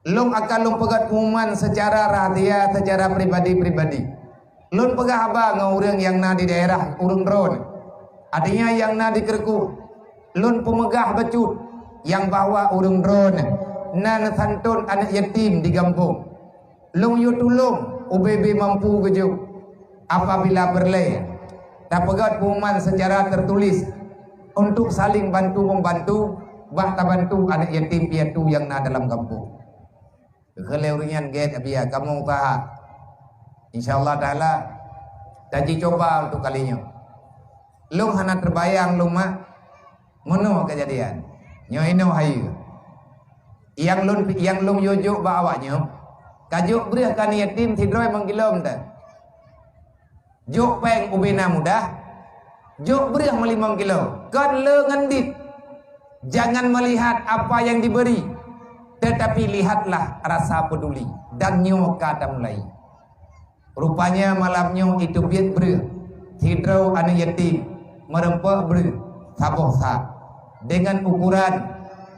Lôn akan lôn peugét pengumuman secara rahasia, secara pribadi-pribadi. Lôn peugah haba ngon ureuëng nyang na di daerah ureuëng droeneuh, artinya nyang na di Keureukôh. Lôn peumeugah bacut nyang bahwa ureuëng droeneuh na neusanton aneuk yatim di gampông. Lôn yue tulông ubé-bé mampu geujok. Apabila peureulée, tapeugét pengumuman secara tertulis untuk saling bantu-membantu bak tabantu aneuk yatim piatu nyang na dalam gampông. Geukheun lé ureuëng nyan, "Gét, Abiya, kamoe usaha. Insya Allah Taala, taji cuba untuk kali nyoe." Lôn hana teubayang lôn mak meunoe keujadian. Nyoe inoe hayeue. Nyang lôn, nyang lôn yue jok bak awak nyoe, ka jok breueh keu aneuk yatim sidroe mangkilo mantong. Jok péng ubé na mudah, jok breueh meulimong kilo, kon le ngon dit. Jangan melihat apa yang diberi, tetapi lihatlah rasa peduli. Dan nyoe ka tamulai. Rupanya malam nyoe iteubiet breueh sidroe aneuk yatim, meureumpok breueh saboh sa. Dengan ukuran,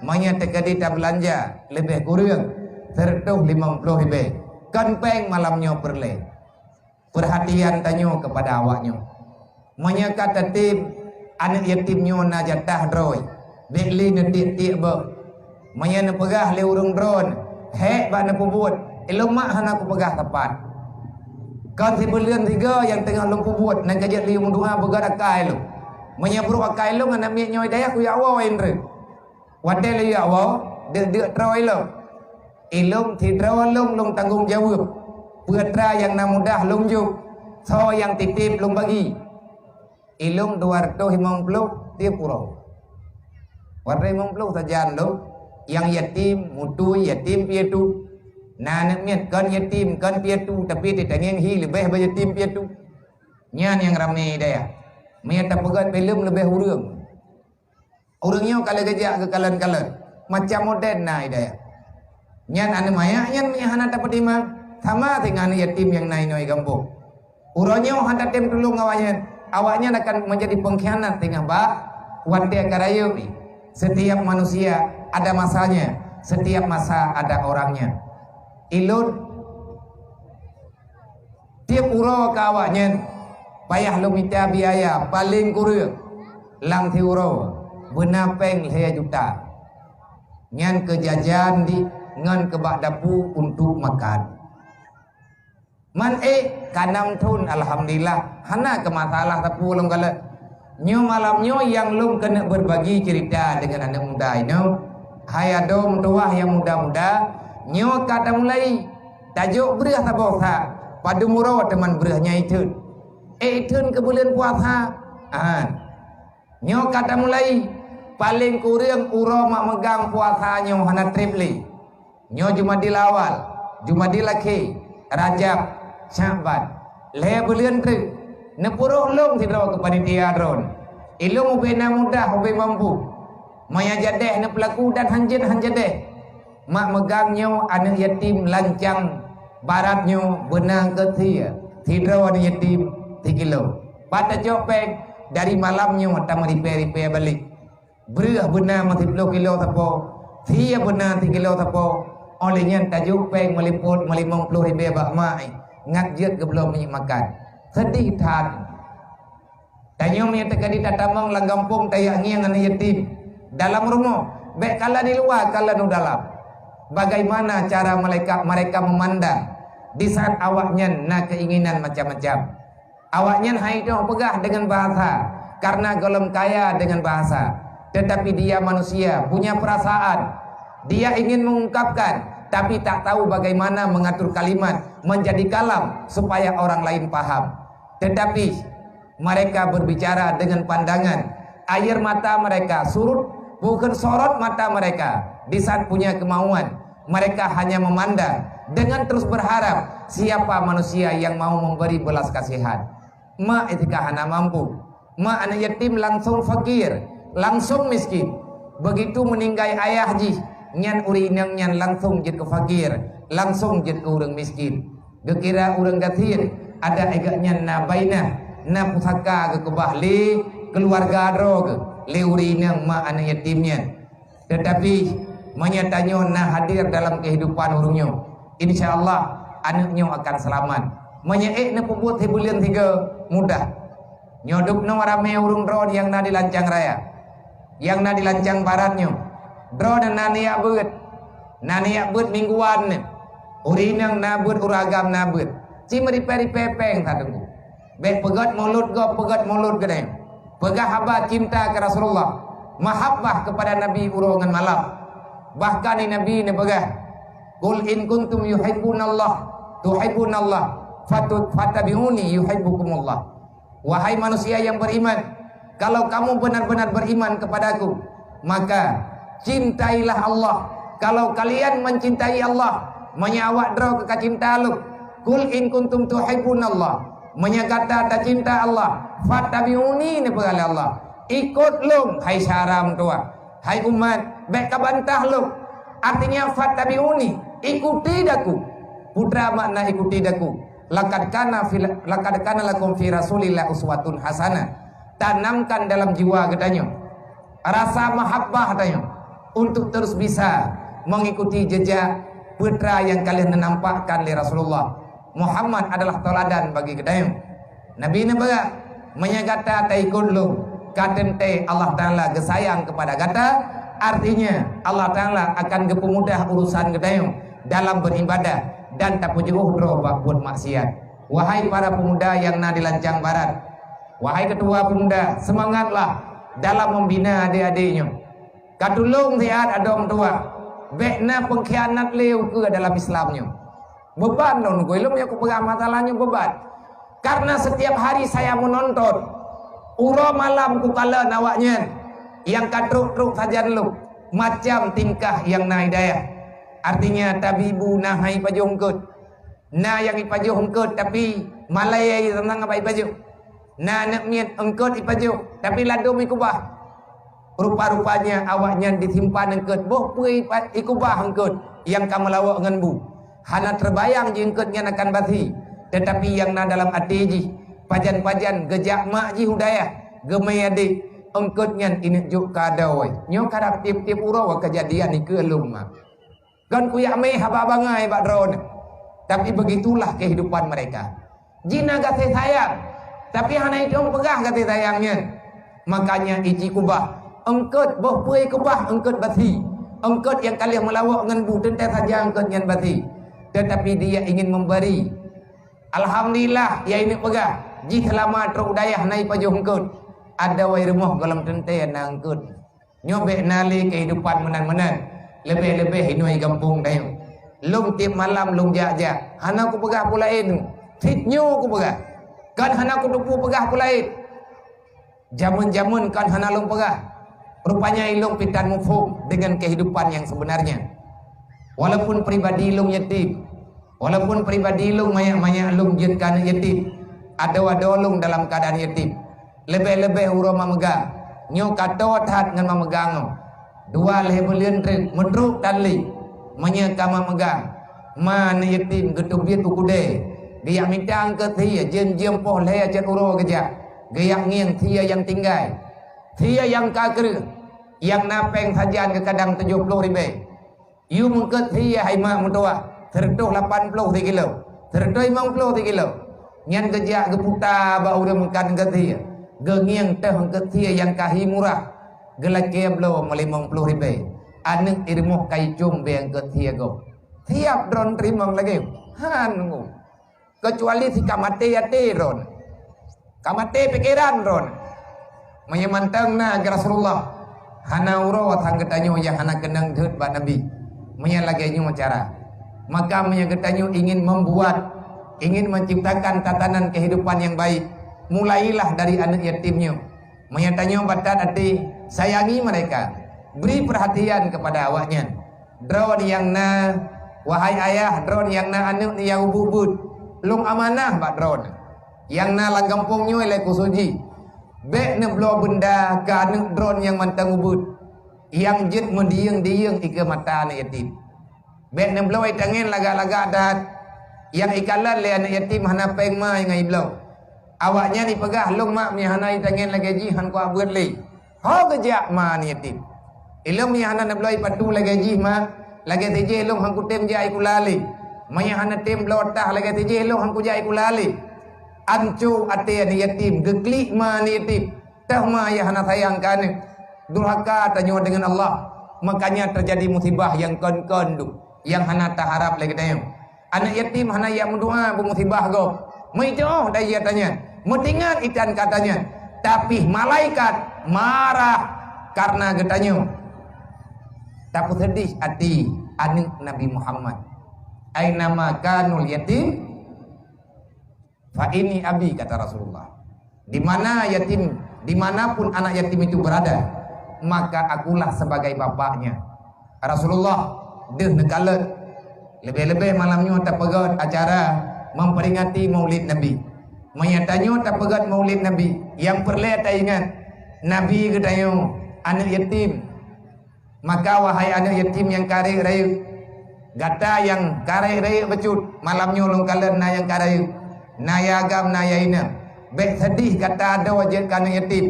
meunyoe teukeudi tabeulanja leubeh kureueng seureutôh limong ploh ribée, kon péng malam nyoe peureulée. Peurhatian tanyoe keupada awak nyoe. Meunyoe ka tatem aneuk yatim nyoe na jatah droe, bék lé neutiek-tiek boh. Meunyoe neupeugah lé ureuëng droeneuh, hék bak neupeubuet, ilôn mak hana kupeugah sapat. Kon sibuleuen sigoe nyang teungoh lôn peubuet, nyan ka jeuet lé meudoa beugét akai lôn. Meunyoe brok akai lôn, aneuk miet nyoe i dayah kuyak woe indreuk. Watée lôn jak woe, deuk-deuk troe ilôn. Ilôn sidroe lôn, lôn tanggong jaweueb. Peue atra nyang na mudah lôn jok, soe nyang tieb-tieb lôn bagi. Ilôn dua reutôh limong ploh tieb uroe. Dua reutôh limong ploh sajan lôn, nyang yatim, mutui, yatim piatu. Na aneuk miet kon yatim, kon piatu, tapi teutangieng hi leubeh bak yatim piatu. Nyan nyang ramé i dayah. Meunyoe tapeugét filem leubeh ureuëng. Ureuëng nyoe ka lheueh geujak geukalon-kalon, macam moden na i dayah. Nyan aneuk manyak nyan meunyo hana tapeutimang, sama si ngon aneuk yatim nyang na inoe i gampông. Uroe nyoe hana tem tulông awaknyan, awaknyan akan menjadi pengkhianat teungoh bak watée ka rayeuk. Setiap manusia ada masanya, setiap masa ada orangnya. Ilôn tieb uroe keu awaknyan payah lôn mita biaya paleng kureueng lam siuroe beuna péng lhée juta. Nyan keu jajan di ngon keu bak dapu untuk makan. Man ék ka nam thon, alhamdulillah, hana keu masalah sapeue lôn kalon. Nyoe malam nyoe nyang lôn keuneuk beurbagi ceurita deungon aneuk muda inoe. Hai adoe meutuwah nyang muda-muda, nyoe ka tamulai. Tajok breueh saboh sa, padum uroe teuma breueh nyan itheun. Ék itheun keu buleuen puasa. Nyoe ka tamulai, paleng kureueng uroe mak meugang puasa nyoe hana treb lé. Nyoe Jumadil Awal, Jumadil Akhé, Rajab, Syakban. Lhée buleuen treuk, neupuroh lôn sidroe keu panitia droeneuh. Ilong ubena mudah ubena mampu. Maya jadeh neupeulaku dan hanjeuet hanjadeh. Mak meugang nyoe aneuëk yatim lancang barat nyoe beuna keu sie. Sidroe aneuëk yatim sikilo. Pat tacok péng dari malam nyoe tameuripée-ripée balek. Breueh beuna meusiploh kilo sapo, sie beuna sikilo sapo. Óh lheueh nyan tajok péng meulipot meulimong ploh ribée bak mak ngat jeuet geubloe minyeuk makan. Seudeh that. Tanyoe meunyoe teuka di tatamong lam gampông tajak ngieng aneuëk yatim dalam rumoh, bék kala di luwa kala nu dalam. Bagaimana cara malaikat mereka memandang di saat awaknyan na keinginan macam-macam? Awaknyan hai teuh peugah dengan bahasa karena golom kaya dengan bahasa, tetapi dia manusia punya perasaan. Dia ingin mengungkapkan tapi tak tahu bagaimana mengatur kalimat menjadi kalam supaya orang lain paham. Tetapi mereka berbicara dengan pandangan, air mata mereka surut, bukan sorot mata mereka di saat punya kemauan. Mereka hanya memandang dengan terus berharap siapa manusia yang mau memberi belas kasihan. Mak itika hana mampu. Mak aneuëk yatim langsung fakir, langsung miskin. Begitu meninggai ayah jih, nyan ureuëng inong nyan langsung jeuet keu fakir, langsung jeuet keu ureuëng miskin. Geukira ureuëng gasien, adak geuh nyan na bainah, na pusaka geukeubah lé keuluwarga droe geuh, lé ureuëng inong mak aneuëk yatim nyan. Tetapi meunyoe tanyoe na hadir dalam kehidupan ureuëng nyoe, insya Allah aneuëk nyoe akan seulamat. Meunyoe ék neupeubuet sibuleuen sigoe mudah. Nyoe dubnoe ramé ureuëng droe nyang na di Lancang Raya, nyang na di Lancang Barat nyoe. Droe na niyak beuet, na niyak beuet mingguan nyoe. Ureuëng inong na beuet, ureuëng agam na beuet. Ci meuripée-ripée péng that teungku. Bék peugét mulut gob, peugét mulut geude. Peugah haba cinta keu Rasulullah, mahabbah kepada Nabi uroe ngon malam. Bahkan di Nabi neupeugah, "Qul in kuntum yuhibbunallah, tuhibbunallah, fatu-, fattabi'uni yuhibbukumullah." Wahai manusia yang beriman, kalau kamu benar-benar beriman kepadaku, maka cintailah Allah. Kalau kalian mencintai Allah, meunyoe awak droe ka cinta lôn, "Qul in kuntum tuhibbunallah," meunyoe gata tacinta Allah, "fattabi'uni," neupeugah lé Allah, "Ikot lôn, hai syedara meutuwah, hai umat, bék kabantah lôn." Artinya, "Fattabi'uni," ikuti daku. Peue makna ikuti daku? "Laqad kana fil, laqad kana lakum fi Rasulillah uswatun hasanah." Tanamkan dalam jiwa geutanyoe rasa mahabbah tanyoe untuk terus bisa mengikuti jejak putra yang ka lheueh neunampakkan lé Rasulullah. Muhammad adalah tauladan bagi geutanyoe. Nabi neupeugah, "Meunyoe gata taikot lôn, ka teuntée Allah Taala geusayang kepada gata." Artinya, Allah Taala akan geupeumudah urusan geutanyoe dalam beribadah dan tapeujiôh droe bak buet maksiat. Wahai para pemuda yang na di Lancang Barat, wahai ketua pemuda, semangatlah dalam membina adik-adik nyoe. Ka tulông siat adoe meutuwah, bék na pengkhianat lé ukeue dalam Islam nyoe. Beban lôn, gulom nyang kupeugah masalah nyoe beban. Karena setiap hari saya menonton, uroe malam kukalon awaknyan nyang ka trok-trok sajan lôn, macam tingkah nyang na hidayah. Artinya, tabibu na hai pajoh eungkôt. Na nyang ipajoh eungkôt, tapi malée sanang bak ipajoh. Na aneuk miet eungkôt ipajoh, tapi ladôm ikubah. Rupa-rupanya awaknyan disimpan eungkôt, boh peue ipa-, ikubah eungkôt nyang ka meulawok ngon bu. Hana teubayang jih eungkôt nyan akan basi, teutapi nyang na dalam até jih, pajan-pajan geujak mak jih u dayah, geumé adék, eungkôt nyan ineuk jok keu adoe. Nyoe karab tieb-tieb uroe keujadian dikeue lôn mak. Kon kuyak mé haba bangai bak droeneuh, tapi begitulah kehidupan mereka. Jih na gaséh sayang, tapi hana itong peugah gaséh sayang nyan. Makanya ici kubah, eungkôt boh peue kubah eungkôt basi, eungkôt nyang ka lheueh meulawok ngon bu teuntée saja eungkôt nyan basi, tetapi dia ingin memberi. Alhamdulillah, ya ini peugah, jih seulama trok u dayah na ipajoh eungkôt, adoe rumoh gohlom teuntée na eungkôt. Nyoe bék na lé keuhidupan meunan-meunan, leubeh-leubeh inoe gampông tanyoe. Lôn tieb malam lôn jak-jak, hana kupeugah peue laén, cit nyoe kupeugah. Kon hana kuteupeue peugah peue laén. Jameun-jameun kon hana lôn peugah. Rupanya ilôn pitan muphom dengan kehidupan yang sebenarnya. Walaupun pribadi lôn yatim, walaupun pribadi lôn manyak-manyak lôn jeuet keu aneuk yatim, adoe-adoe lôn dalam keuadaan yatim. Leubeh-leubeh uroe mak meuga. Nyoe ka toe that ngon mak meuga nyoe. Dua lhèe buleuen treuk meutrok tan lé. Meunyoe ka mak meuga, ma aneuk yatim geuteubiet u keudè. Geujak mita eungkôt sie, jeuem-jeuem poh lhèe cit uroe geujak. Geujak ngieng sie nyang tinggai. Sie nyang ka kreueh, nyang na péng sajan geukadang tujoh ploh ribèe. Yum eungkôt sie hai mak meutuwah, seureutôh lapan ploh sikilo, seureutôh limong ploh sikilo. Nyan geujak geuputa bak ureueng meukat eungkôt sie. Geungieng teuh eungkôt sie nyang ka hi murah, geulakèe bloe meulimong ploh ribèe. Aneuk i rumoh ka icôm bèe eungkôt sie gob. Siap droeneuh teurimong lagèe nyoe? Han nunggu. Keucuali si ka maté até droeneuh. Ka maté pikeran droeneuh. Meunyoe mantong na, ya Rasulullah, hana uroe sang geutanyoe nyang hana keunong jeuet bak Nabi. Meunyoe lagèe nyoe cara, maka meunyoe geutanyoe ingin membuat, ingin menciptakan tatanan kehidupan yang baik, mulailah dari aneuk yatim nyoe. Meunyoe tanyoe batat até, sayangi mereka, beri perhatian kepada awaknyan. Droeneuh nyang na, wahai ayah, droeneuh nyang na aneuk nyang ubit-ubit, lôn amanah bak droeneuh. Nyang na lam gampông nyoe lé khusos jih, bèk neubloe beunda keu aneuk droeneuh nyang mantong ubit, nyang jeuet meudiyeueng-diyeueng ikeue mata aneuk yatim. Bèk neubloe itangen lagak-lagak that, nyang ikalon lé aneuk yatim hana péng ma nyang ibloe. Awaknyan ipeugah, "Lôn mak meunyoe hana itangen lagèe jih han kuabeuet lé." Ho geujak ma aneuk yatim. Ilôn meunyoe hana neubloe ipatu lagèe jih mak, lagèe tijih lôn han kutem jak ikula lé. Meunyoe hana tem bloe tah lagèe tijih lôn han kujak ikula lé. Anco até aneuk yatim, geuklik ma aneuk yatim. Teuh ma nyang hana sayang keu aneuk. Durhaka tanyoe deungon Allah. Makanya teujadi musibah nyang kon-kon duek, nyang hana taharab lé geutanyoe. Aneuk yatim hana jak meudoa beumusibah gob. Meujioh daya tanyan, meutingat itan kata nyan. Tapi malaikat marah karena geutanyoe. Tapeuseudeh até aneuk Nabi Muhammad. "Aina ma kanal yatim, fa inni abi," kata Rasulullah. "Di mana yatim, di mana pun anak yatim itu berada, maka akulah sebagai bapaknya." Rasulullah deuh neukalon. Leubeh-leubeh malam nyoe tapeugöt acara memperingati Maulid Nabi. Meunyoe tanyoe tapeugöt Maulid Nabi, nyang peureulèe taingat, Nabi geutanyoe aneuk yatim. Maka, wahai aneuk yatim nyang ka rayeuk-rayeuk, gata nyang ka rayeuk-rayeuk bacut, malam nyoe lôn kalon na nyang ka rayeuk, na nyang agam, na nyang inong. Bèk seudeh gata adoe jeuet keu aneuk yatim.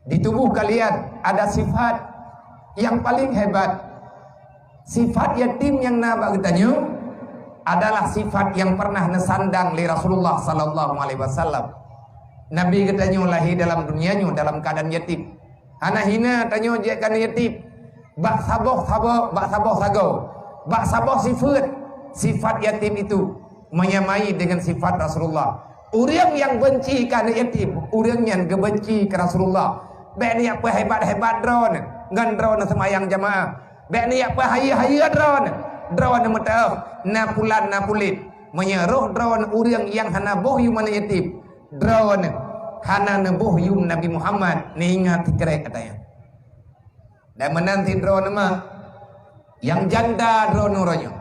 Di tuboh kalian ada sifat nyang paleng hebat. Sifat yatim nyang na bak geutanyoe adalah sifat nyang pernah neusandang lé Rasulullah sallallahu alaihi wasallam. Nabi geutanyoe lahé dalam dunia nyoe dalam keuadaan yatim. Hana hina tanyoe jeuet keu aneuk yatim. Bak saboh-saboh, bak saboh sagoe, bak saboh sifeuet, sifat yatim itu menyamai dengan sifat Rasulullah. Ureueng nyang benci keu aneuk yatim, ureueng nyan geubenci keu Rasulullah. Bèk neujak peuhebat-hebat droeneuh ngon droeneuh seumayang jamaah. Bèk neujak peuhayeue-hayeue droeneuh. Droeneuh meuteuh na pulan na pulet. Meunyoe roh droeneuh ureueng nyang hana boh yum aneuk yatim, droeneuh hana neuboh yum Nabi Muhammad, neuingat sikrek ata nyan. Dan meunan cit droeneuh mak, nyang janda droeneuh uroe nyoe.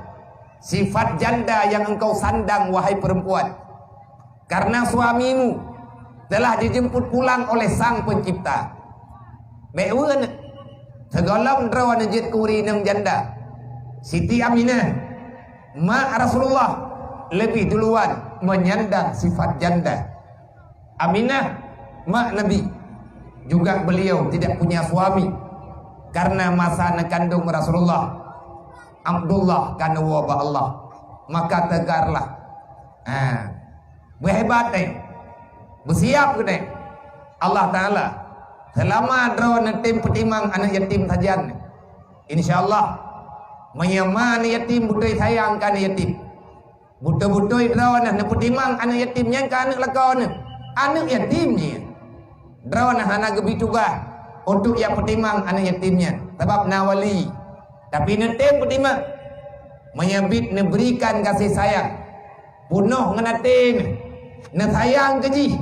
Sifat janda yang engkau sandang, wahai perempuan, karena suamimu telah dijemput pulang oleh Sang Pencipta. Bèk weueh, sigohlom droeneuh jeuet keu ureueng inong janda. Siti Aminah, mak Rasulullah, lebih duluan menyandang sifat janda. Aminah, mak Nabi, juga beliau tidak punya suami karena masa neukandung Rasulullah, Abdullah ka neuwoe bak Allah, maka teugarlah. Ha. Beuhebat deh. Beusiap keuh deh. Allah Taala, seulama droeneuh tem peutimang aneuk yatim sajan, insya Allah, meunyoe ma aneuk yatim beutôi sayang keu aneuk yatim, beutôi-beutôi droeneuh neupeutimang aneuk yatim nyan keu aneuk lakoe neuh. Aneuk yatim nyan, droeneuh hana geubri tugaih untuk jak peutimang aneuk yatim nyan, sabab na wali. Tapi neutem peutimang, meunyoe bit neuberikan kasih sayang, peunoh ngon até neuh, neusayang keu jih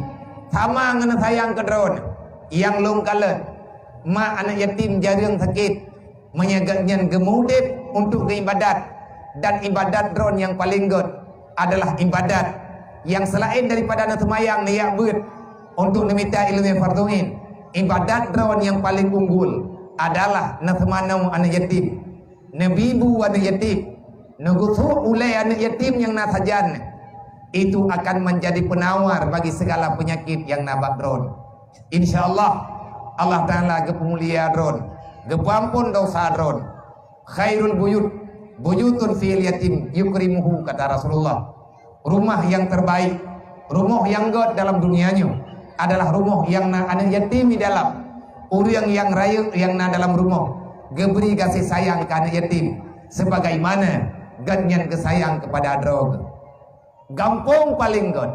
sama ngon neusayang keu droeneuh. Nyang lôn kalon, mak aneuk yatim jareueng sakét, meunyoe gobnyan geumeuudép untuk geuibadat, dan ibadat droeneuh nyang paleng gét adalah ibadat nyang seulaén daripada neuseumayang, neujak beuet, Untuk neumita ileumèe fardhu ain, ibadat droe nyang paleng unggul adalah neuseumanö aneuk yatim, neubibu aneuk yatim, neugusôk ulèe aneuk yatim nyang na sajan. Itu akan menjadi penawar bagi segala penyakit nyang na bak droe. Insya Allah, Allah Taala geupeumulia droe, geupeuamphon desya droe. "Khairul buyut, buyutun fihil yatim yukrimuhu," kata Rasulullah. Rumah yang terbaik, rumoh nyang gèt dalam dunia nyoe adalah rumoh nyang na aneuk yatim di dalam. Ureueng nyang rayeuk nyang na dalam rumoh geubri gaséh sayang keu aneuk yatim, sebagaimana gèt nyan geusayang keupada droe geuh. Gampông paleng gèt.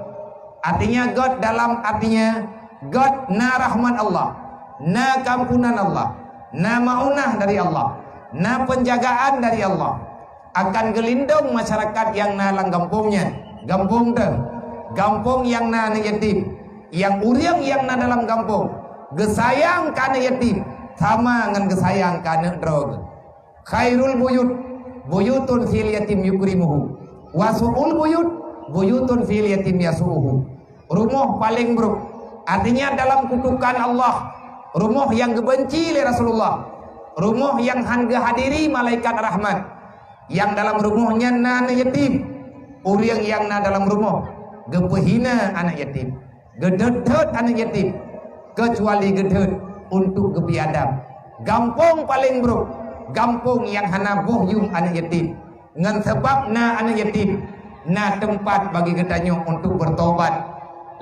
Artinya gèt dalam artinya gèt na rahmat Allah, na keampunan Allah, na maunah dari Allah, na penjagaan dari Allah. Akan geulindong masyarakat nyang na lam gampông nyan. Gampông teuh, gampông nyang na aneuk yatim, nyang ureueng nyang na dalam gampông geusayang keu aneuk yatim sama ngon geusayang keu aneuk droe geuh. "Khairul buyut, buyutun fihil yatim yukrimuhu. Wa su'ul buyut, buyutun fihil yatim yasu'uhu." Rumoh paleng brôk, artinya dalam kutukan Allah, rumoh nyang geubenci lé Rasulullah, rumoh nyang han geuhadiri malaikat rahmat. Nyang dalam rumoh nyan na aneuk yatim. Ureueng nyang na dalam rumoh geupeuhina aneuk yatim, geudhôt-dhôt aneuk yatim, keucuali geudhôt untuk geubiadab. Gampông paleng brôk, gampông nyang hana boh yuem aneuk yatim. Ngon sabab na aneuk yatim, na teumpat bagi geutanyoe untuk bertobat.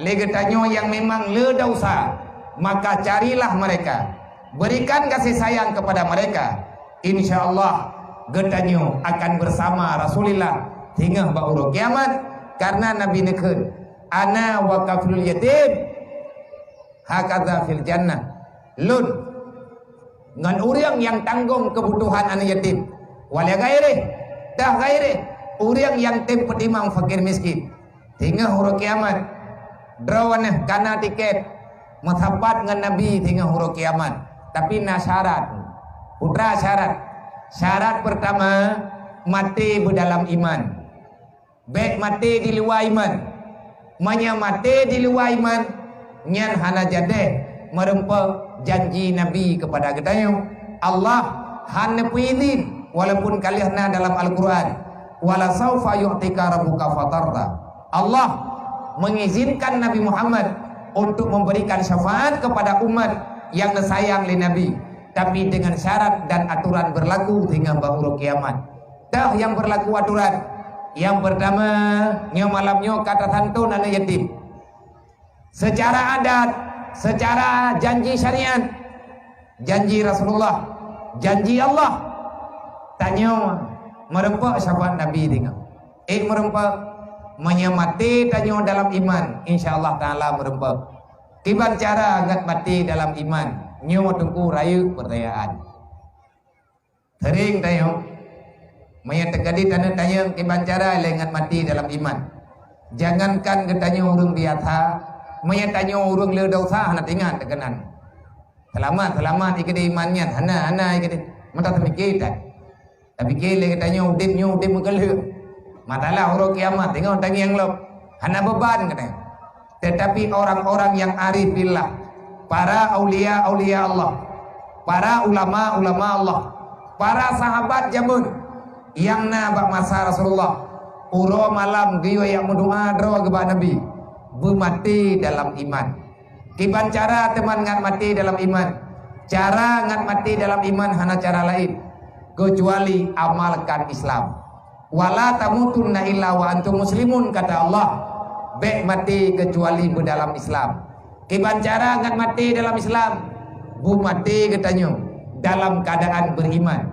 Lé geutanyoe nyang memang le desya, maka carilah mereka, berikan kasih sayang kepada mereka. Insya Allah, geutanyoe akan bersama Rasulullah singoh bak uroe kiamat, karena Nabi neukheun, "Ana wa kafilul yatim hakadza fil jannah." Lôn ngon ureueng nyang tanggong keubutuhan aneuk yatim. Wala ghairih, teuh ghairih, ureueng nyang tem peutimang fakir miskin. Singoh uroe kiamat, droeneuh ka na tiket meusapat ngon Nabi singoh uroe kiamat. Tapi na syarat. Putra syarat. Syarat pertama, maté beudalam iman. Bèk maté di luwa iman. Meunyoe maté di luwa iman, nyan hana jadeh meureumpok janji Nabi keupada geutanyoe. Allah han neupeuidhin, walaupun ka lheueh na dalam Al-Qur'an, "Wala saufa yu'tika rabbuka fatarda." Allah mengizinkan Nabi Muhammad untuk memberikan syafaat kepada umat yang disayang lé Nabi, tapi dengan syarat dan aturan berlaku singoh bak uroe kiamat. Teuh nyang berlaku aturan. Nyang pertama, nyoe malam nyoe ka tasantun aneuk yatim. Secara adat, secara janji syariat, janji Rasulullah, janji Allah, tanyoe meureumpok syafaat Nabi singoh. Eh, meureumpok, meunyoe maté tanyoe dalam iman, insya Allah Taala meureumpok. Kiban cara ngat maté dalam iman, nyoe Teungku rayeuk pertanyaan. Sering tanyoe, meunyoe teukeudi taneuk tanyong kiban cara lé ngat maté dalam iman. Jangankan geutanyoe ureueng biasa, meunyoe tanyoe ureueng le desya hana teuingat teukeunan. Seulamat, seulamat ikeudeh iman nyan, hana, hana ikeudeh. Mata teumikir that. Tapikir lé geutanyoe udeb nyoe udeb meukeuleuh. Masalah uroe kiamat, teungoh tangieng lom. Hana beuban keunoe. Tetapi orang-orang yang arif billah, para aulia-aulia Allah, para ulama-ulama Allah, para sahabat jameun nyang na bak masa Rasulullah, uroe malam geuyue jak meudoa droe geuh bak Nabi, beumaté dalam iman. Kiban cara teuma ngat maté dalam iman? Cara ngat maté dalam iman hana cara laén, keucuali amalkan Islam. "Wala tamutunna illa wa antum muslimun," kata Allah. Bèk maté keucuali beudalam Islam. Kiban cara ngat maté dalam Islam? Beumaté geutanyoe dalam keuadaan beriman.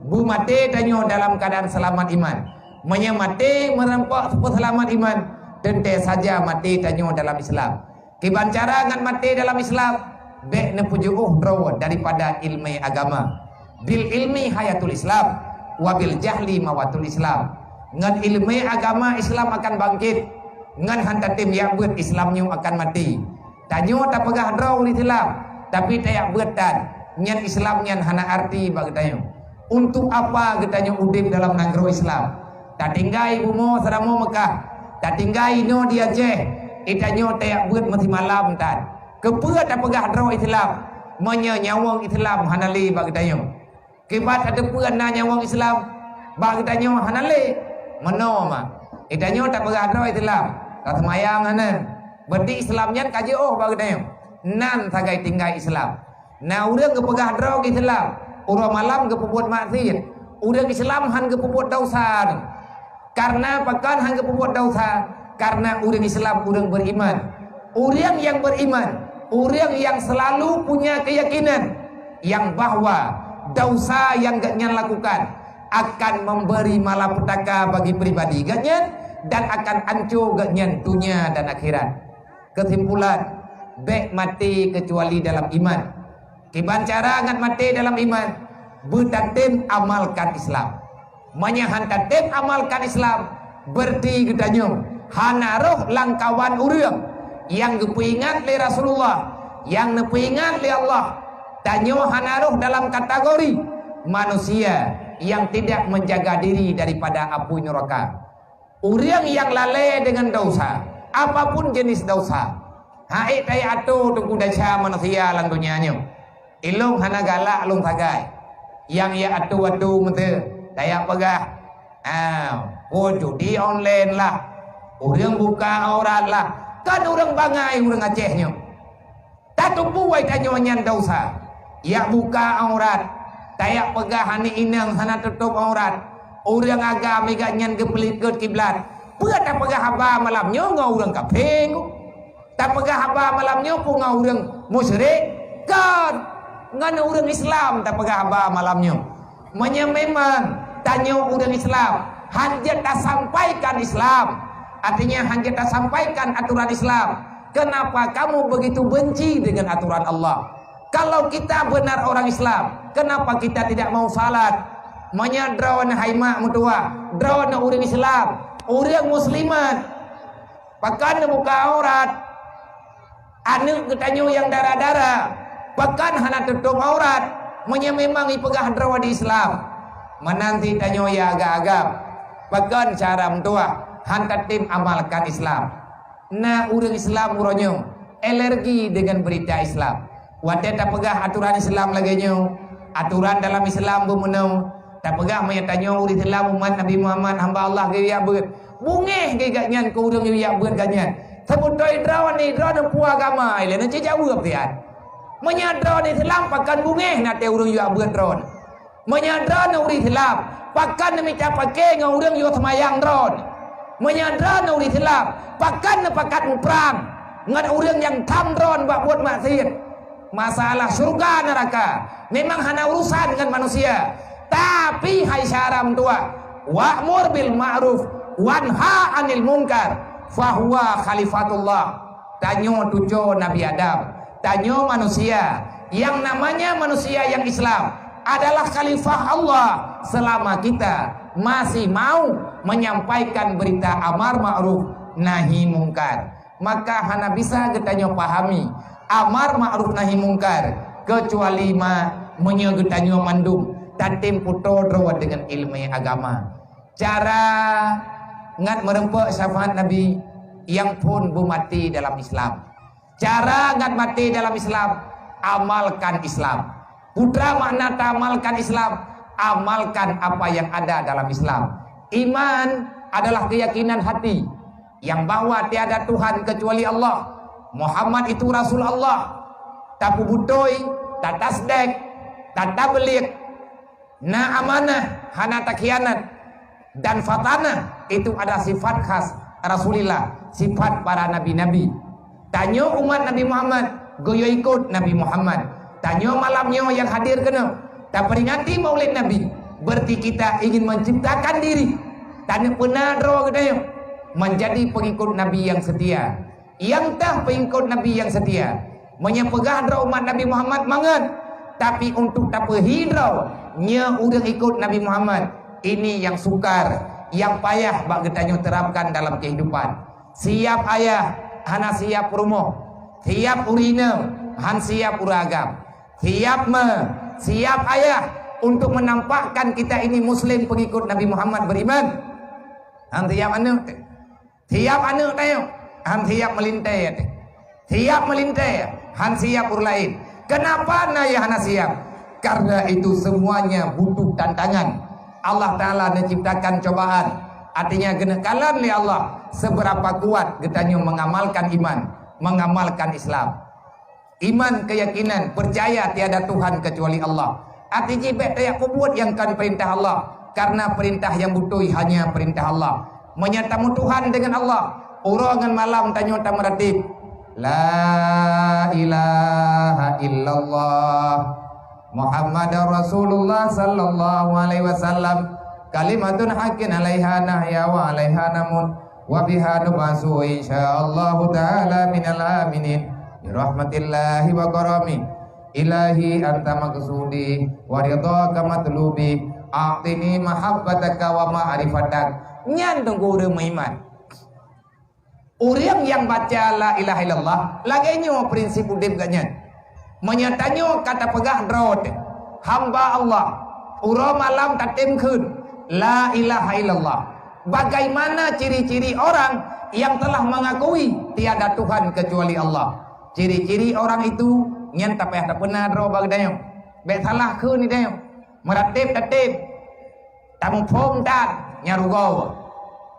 Beumaté tanyoe dalam keuadaan seulamat iman. Meunyoe maté meureumpok peuseulamat iman, teuntèe saja maté tanyoe dalam Islam. Kiban cara ngat maté dalam Islam? Bèk neupeujiôh droe daripada ileumèe agama. "Bil ilmi hayatul Islam, wa bil jahli mawatul Islam." Ngon ileumèe agama Islam akan bangkét, ngon han tatem jak beuet Islam nyoe akan maté. Tanyoe tapeugah droe ureueng Islam, tapi tajak beuet tan, nyan Islam nyan hana arti bak geutanyoe. Untuk apa geutanyoe udeb dalam nanggroe Islam? Tatinggai bumoe seuramoe Meukah, tatinggai inoe di Aceh, Geutanyoe tajak beuet meusimalam tan. Keupeue tapeugah droe Islam, meunyoe nyawöng Islam hana lé bak geutanyoe? Kiban tateupeue na nyawöng Islam bak geutanyoe hana lé? Meunoe ma. Geutanyoe tapeugah droe Islam, taseumayang hana. Berarti Islam nyan ka jiôh bak geutanyoe. Nan sagai tinggai Islam. Na ureuëng geupeugah droe Islam, uroe malam geupeubuet maksiet. Ureuëng Islam hán geupeubuet desya. Kareuna pakon hán geupeubuet desya? Kareuna ureuëng Islam ureuëng beriman. Ureuëng nyang beriman, ureuëng nyang selalu punya keyakinan nyang bahwa desya nyang geuhnyan lakukan akan memberi malapetaka bagi pribadi geuhnyan dan akan ancô geuhnyan dunia dan akhirat. Keusimpulan, bék maté keucuali dalam iman. Kiban cara ngat maté dalam iman? Beutatem amalkan Islam. Meunyoe hán tatem amalkan Islam, berarti geutanyoe hana roh langkawan ureuëng nyang geupeuingat lé Rasulullah, nyang neupeuingat lé Allah. Tanyoe hana roh dalam kategori manusia nyang tidak menjaga diri daripada apui nuraka. Ureuëng nyang lalée deungon desya, apapun jenis desya, hana ék tajak atô teungku desya manusia lam donya nyoe. Ilong hana galak lôn sagai. Nyang jak atô-atô meute, tajak peugah, ah, oh, judi online lah, ureuëng buka aurat lah, kan ureuëng bangai ureuëng Aceh nyoe. Tateupeue tanyoe nyan desya. Jak buka aurat, tajak peugah aneuk inong hana tutôb aurat. Ureuëng agam geuhnyan geupeulikot kiblat. Peue tapeugah haba malam nyoe ngon ureuëng kafé? Tapeugah haba malam nyoe peue ngon ureuëng musyrik? Kon. Ngon ureuëng Islam tapeugah haba malam nyoe. Meunyoe memang tanyoe ureuëng Islam, hán jeuet tasampaikan Islam, artinya hán jeuet tasampaikan aturan Islam, kenapa kamu begitu benci dengan aturan Allah? Kalau kita benar orang Islam, kenapa kita tidak mau salat? Meunyoe droeneuh hai mak meutuwah, droeneuh ureuëng Islam, ureuëng muslimat, pakon neubuka aurat? Aneuk geutanyoe nyang dara-dara, pakon hana tutôb aurat? Meunyoe memang ipeugah droe di Islam, meunan cit tanyoe ya agam-agam, pakon cara meutuwah hán tatem amalkan Islam? Na ureuëng Islam uroe nyoe alergi deungon beurita Islam. Watée tapeugah aturan Islam lagée nyoe, aturan dalam Islam beumeunoe, tapeugah meunyoe tanyoe ureuëng Islam umat Nabi Muhammad hamba Allah geuyue jak beuet. Bungéh geuhnyan keu ureuëng nyang jak beuet geuhnyan. Seubeutôi droeneuh, droeneuh peue agama, ilée neuh cit jaweueb siat. Meunyoe droeneuh Islam, pakon bungéh na teuh ureuëng jak beuet droeneuh? Meunyoe droeneuh ureuëng Islam, pakon neumita paké ngon ureuëng yue seumayang droeneuh? Meunyoe droeneuh ureuëng Islam, pakon neupakat muprang ngon ureuëng nyang tham droeneuh bak buet maksiet? Masalah syurga neuraka memang hana urusan ngon manusia. Tapi hai syara meutuwah, wa'mur bil ma'ruf wanha 'anil munkar, fahuwa khalifatullah. Tanyoe cucoe Nabi Adam, tanyoe manusia. Yang namanya manusia yang Islam adalah khalifah Allah selama kita masih mau menyampaikan berita amar ma'ruf nahi mungkar. Maka hana bisa geutanyoe pahami amar ma'ruf nahi mungkar, keucuali ma meunyoe geutanyoe mandum tatem putôh droe deungon iéleumé agama. Cara ngat meureumpok syafaat Nabi nyang phon beumaté dalam Islam. Cara ngat maté dalam Islam, amalkan Islam. Peue makna taamalkan Islam? Amalkan apa yang ada dalam Islam. Iman adalah keyakinan hati yang bahwa tiada Tuhan kecuali Allah, Muhammad itu Rasul Allah, tapeubutôi, tatasdek, tatabligh, na amanah, hana takhianat, dan fatanah itu adalah sifat khas Rasulullah, sifat para nabi-nabi. Tanyoe umat Nabi Muhammad, geuyue ikot Nabi Muhammad. Tanyoe malam nyoe nyang hadir keunoe, taperingati Maulid Nabi, berarti kita ingin menciptakan diri, tanyoe peuna droe geutanyoe menjadi pengikut Nabi yang setia. Nyang teuh pengikot Nabi yang setia. Meunyoe peugah droe umat Nabi Muhammad mangat, tapi untuk tapeuhi droe nyoe ureuëng ikot Nabi Muhammad, ini yang sukar, yang payah bak geutanyoe terapkan dalam kehidupan. Siap ayah, hana siap rumoh. Siap ureuëng inong, hana siap ureuëng agam. Siap ma, siap ayah untuk menampakkan kita ini muslim pengikut Nabi Muhammad beriman. Hana siap aneuk. Siap aneuk tanyoe. Han siap meulintèe, siap meulintèe, han siap ureueng laén. Kenapa na nyang hana siap? Karena itu semuanya butuh tantangan. Allah Taala neuciptakan cobaan. Artinya, geuneukalon lé Allah seberapa kuat geutanyoe mengamalkan iman, mengamalkan Islam. Iman, keyakinan, percaya tiada Tuhan kecuali Allah. Arti jih, bèk tajak peubuet nyang kon peurintah Allah, karena peurintah nyang beutôi hanya peurintah Allah. Meunyoe tameutuhan deungon Allah, uroe ngon malam tanyoe tameuratéb, "La ilaha illallah Muhammadar Rasulullah sallallahu alaihi wasallam, kalimatun haqqin alaiha nahya wa alaiha namut." Wa biha nub'atsu insyaallahu ta'ala minal aminin. Bi rahmatillahi wa karami. Ilahi anta maqsudi wa ridhaka matlubi. A'tini mahabbataka wa ma'rifatak. Nyan teungku ureueng meuiman. Ureueng nyang baca la ilaha illallah, lagèe nyoe prinsip udép geuh nyan. Meunyoe tanyoe ka tapeugah droe teuh, hamba Allah, uroe malam tatem kheun, "La ilaha illallah." Bagaimana ciri-ciri orang yang telah mengakui tiada Tuhan kecuali Allah? Ciri-ciri orang itu nyan tapayah tapeuna droe bak geutanyoe. Bèk salah kheun geutanyoe. Meuratéb tatem. Tamuphom that, nyan rugoe.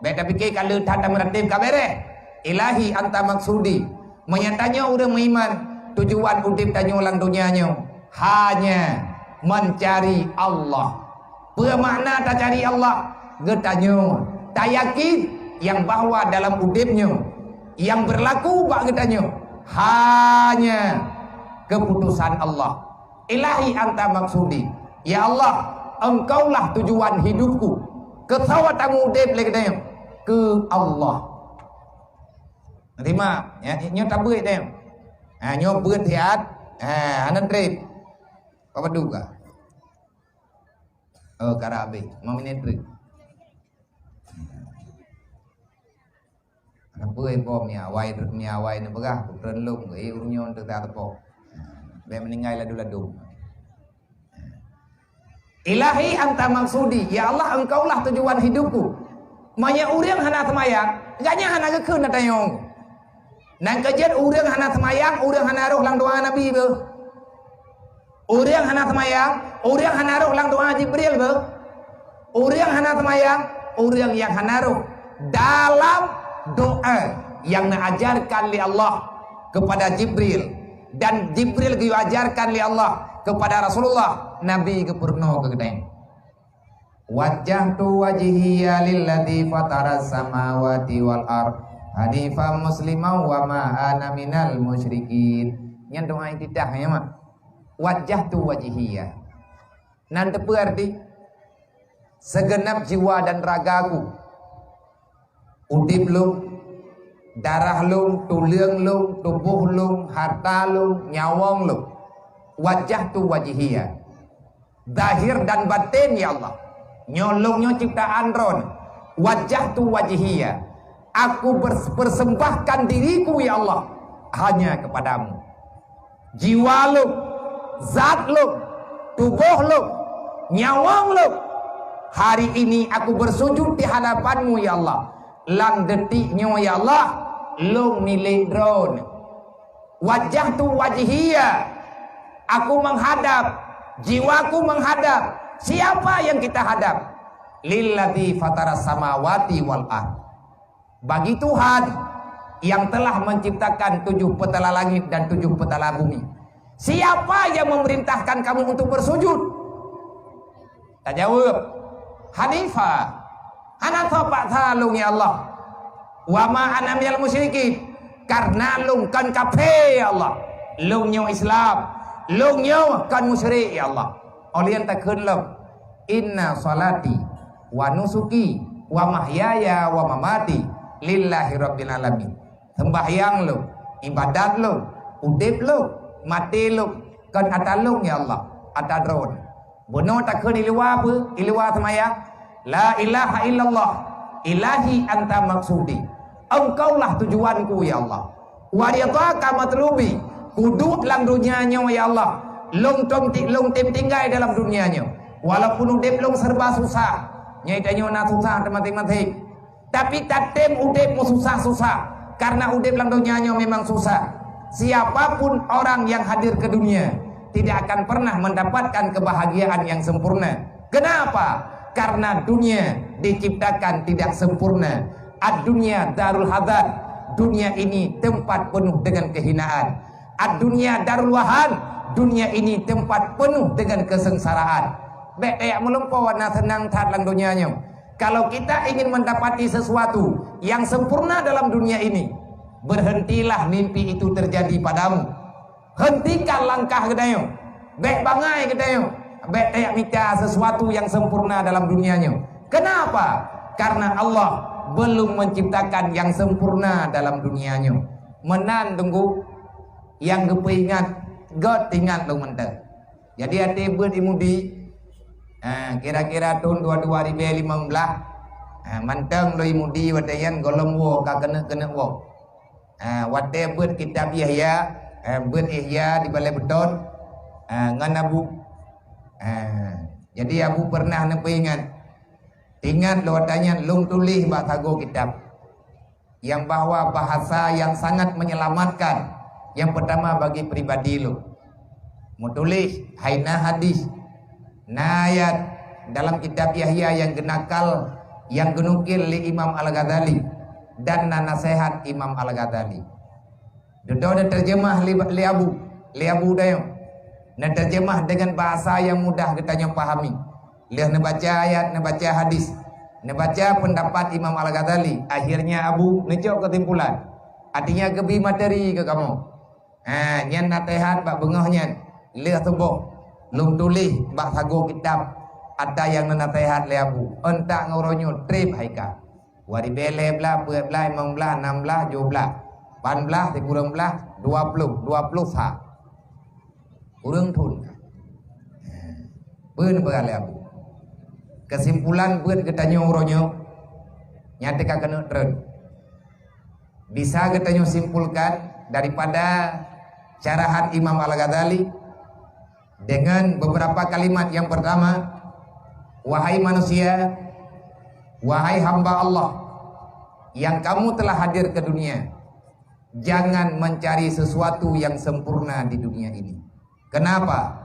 Bèk tapike ka le that tameuratéb ka bèrèh. Ilahi anta maqsudi. Meunyoe tanyoe ureueng meuiman, tujuan udép tanyoe lam donya nyoe hanya mencari Allah. Peue makna tacari Allah? Geutanyoe tayakin nyang bahwa dalam udép nyoe, nyang beurlaku bak geutanyoe hanya keuputosan Allah. Ilahi anta maqsudi. Ya Allah, Engkaulah tujuan hidupku. Keu soe tameuudép lé geutanyoe? Keu Allah. Terima, ya, nyoe tabeuet tanyoe. Ha, nyoe beuet siat. Ha, hana trép. Apa duga? Oh, karab habéh. Lima minit trép. Hana peue ipo, mi awai, mi awai neupeugah, peutreun lom, eh, ureueng nyoe teuka teupo. Bèk meuninggai ladu-ladu. Ilahi anta maqsudi, ya Allah, Engkaulah tujuan hidupku. Meunyoe ureueng hana seumayang, gobnyan hana geukheun atanyong. Nyang keujeuet ureueng hana seumayang, ureueng hana rhoh lam doa Nabi beuh. Ureueng hana seumayang, ureueng hana rhoh lam doa Jibril beuh. Ureueng hana seumayang, ureueng nyang hana rhoh dalam doa nyang neuajarkan lé Allah kepada Jibril, dan Jibril geuajarkan lé Allah kepada Rasulullah, Nabi geupeurunoe keu geutanyoe. Wajjahtu wajhiya lilladzi fataras samawati wal ard hanifan musliman wa ma ana minal musyrikin. Nyan doa iftitah, ya, mak. Wajjahtu wajhiya. Nan teupeue arti? Seugeunab jiwa dan ragaku. Udép lôn, darah lôn, tuleueng lôn, tuboh lôn, hareuta lôn, nyawöng lôn. Wajjahtu wajhiya. Zahir dan batin, ya Allah. Nyoe lôn nyoe ciptaan Droeneuh. Wajjahtu wajhiya. Aku bers-, persembahkan diriku, ya Allah, hanya kepada-Mu. Jiwa lôn, zat lôn, tuboh lôn, nyawöng lôn, hari ini aku bersujud di hadapan-Mu, ya Allah. Lam detik nyoe, ya Allah, lôn milék Droeneuh. Wajjahtu wajhiya, aku menghadap, jiwaku menghadap. Siapa yang kita hadap? Lilladzi fataras samawati wal ard. Bagi Tuhan yang telah menciptakan tujuh petala langit dan tujuh petala bumi. Siapa yang memerintahkan kamu untuk bersujud? Tajaweueb, Hanifa, hana soe paksa lôn, ya Allah. Wa ma ana minal musyrikin, karena lôn kon kafé, ya Allah. Lôn nyoe Islam, lôn nyoe kon musyrik, ya Allah. Óh lheueh nyan takheun lom, "Inna sholati wa nusuki wa mahyaya wa mamati lillahi rabbil alamin." Seumbahyang lôn, ibadat lôn, udép lôn, maté lôn, kon atra lôn, ya Allah, atra Droeneuh. Bunoe takheun i luwa peue? I luwa seumayang, "La ilaha illallah, ilahi anta maksudi." Engkaulah tujuanku, ya Allah. Wa ridhaka matlubi, kuduek lam donya nyoe, ya Allah, lôn tom ti-, lôn tem tinggai dalam donya nyoe. Walaupun udép lôn serba susah, nyoe tanyoe na susah teumaséng-maséng. Tapi tatem udép meususah-susah, Karena udeb lam donya nyoe memang susah. Siapapun orang yang hadir ke dunia tidak akan pernah mendapatkan kebahagiaan yang sempurna. Kenapa? Karena dunia diciptakan tidak sempurna. Ad-dunya darul hazan. Dunia ini tempat penuh dengan kehinaan. Ad-dunya darul wahan. Dunia ini tempat penuh dengan kesengsaraan. Bèk tajak meulumpoe na seunang that lam donya nyoe. Kalau kita ingin mendapati sesuatu yang sempurna dalam dunia ini, berhentilah mimpi itu terjadi padamu. Hentikan langkah geutanyoe. Bèk bangai geutanyoe. Bèk tajak mita sesuatu yang sempurna dalam dunia nyoe. Kenapa? Karena Allah belum menciptakan yang sempurna dalam dunia nyoe. Meunan teungku, nyang geupeuingat, gèt ingat lôn mantong. Jadi até beuet i Mudi, ha, kira-kira thôn dua dua ribèe limong blah, ha, mantong lôn i Mudi watèe nyan gohlom woe ka keuneuk-keuneuk woe. Ha, watèe beuet kitab Yahya, ha, beuet Ihya di Balai Beutôn, ha, ngon Abu. Ha, jadi Abu pernah neupeuingat, ingat lôn watèe nyan lôn tuléh bak sagoe kitab. Nyang bahwa bahasa yang sangat menyelamatkan, nyang pertama bagi pribadi lôn. Meutuléh hai na hadis, na ayat dalam kitab Yahya nyang geunakal, nyang geunukil lé Imam Al-Ghazali dan na naseuhat Imam Al-Ghazali. Dudoe neuteurjeumah lé, lé Abu, lé Abu Dayong. Neuteurjeumah deungon bahasa nyang mudah geutanyoe pahami. Lheueh neubaca ayat, neubaca hadis, neubaca peundapat Imam Al-Ghazali, akhirnya Abu neucok keusimpulan. Artinya geubi materi keu kamoe. Ha, nyan naseuhat bak beungoh nyan. Lheueh suboh, lôn tuléh bak sagoe kitab ata nyang neunaseuhat lé Abu. Ôn tak ngon uroe nyoe trép hai ka. Dua ribèe lhèe blah, peuet blah, limong blah, nam blah, sijuh blah, lapan blah, sikureueng blah, dua ploh, dua ploh sa. Ureueng thôn ka. Peue neupeugah lé Abu? Keusimpulan beuet geutanyoe uroe nyoe, nyan teuka keuneuk treun. Bisa geutanyoe simpulkan daripada syarahan Imam Al-Ghazali dengan beberapa kalimat. Yang pertama, "Wahai manusia, wahai hamba Allah yang kamu telah hadir ke dunia, jangan mencari sesuatu yang sempurna di dunia ini." Kenapa?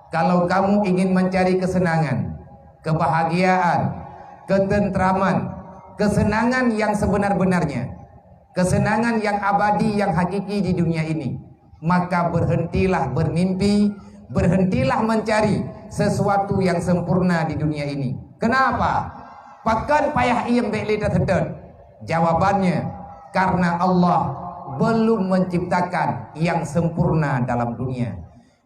Kalau kamu ingin mencari kesenangan, kebahagiaan, ketentraman, kesenangan yang sebenar-benarnya, kesenangan yang abadi, yang hakiki di dunia ini, maka berhentilah bermimpi, berhentilah mencari sesuatu yang sempurna di dunia ini. Kenapa? Pakon payah iem bèk lé taseutôt? Jawabannya, karena Allah belum menciptakan yang sempurna dalam dunia.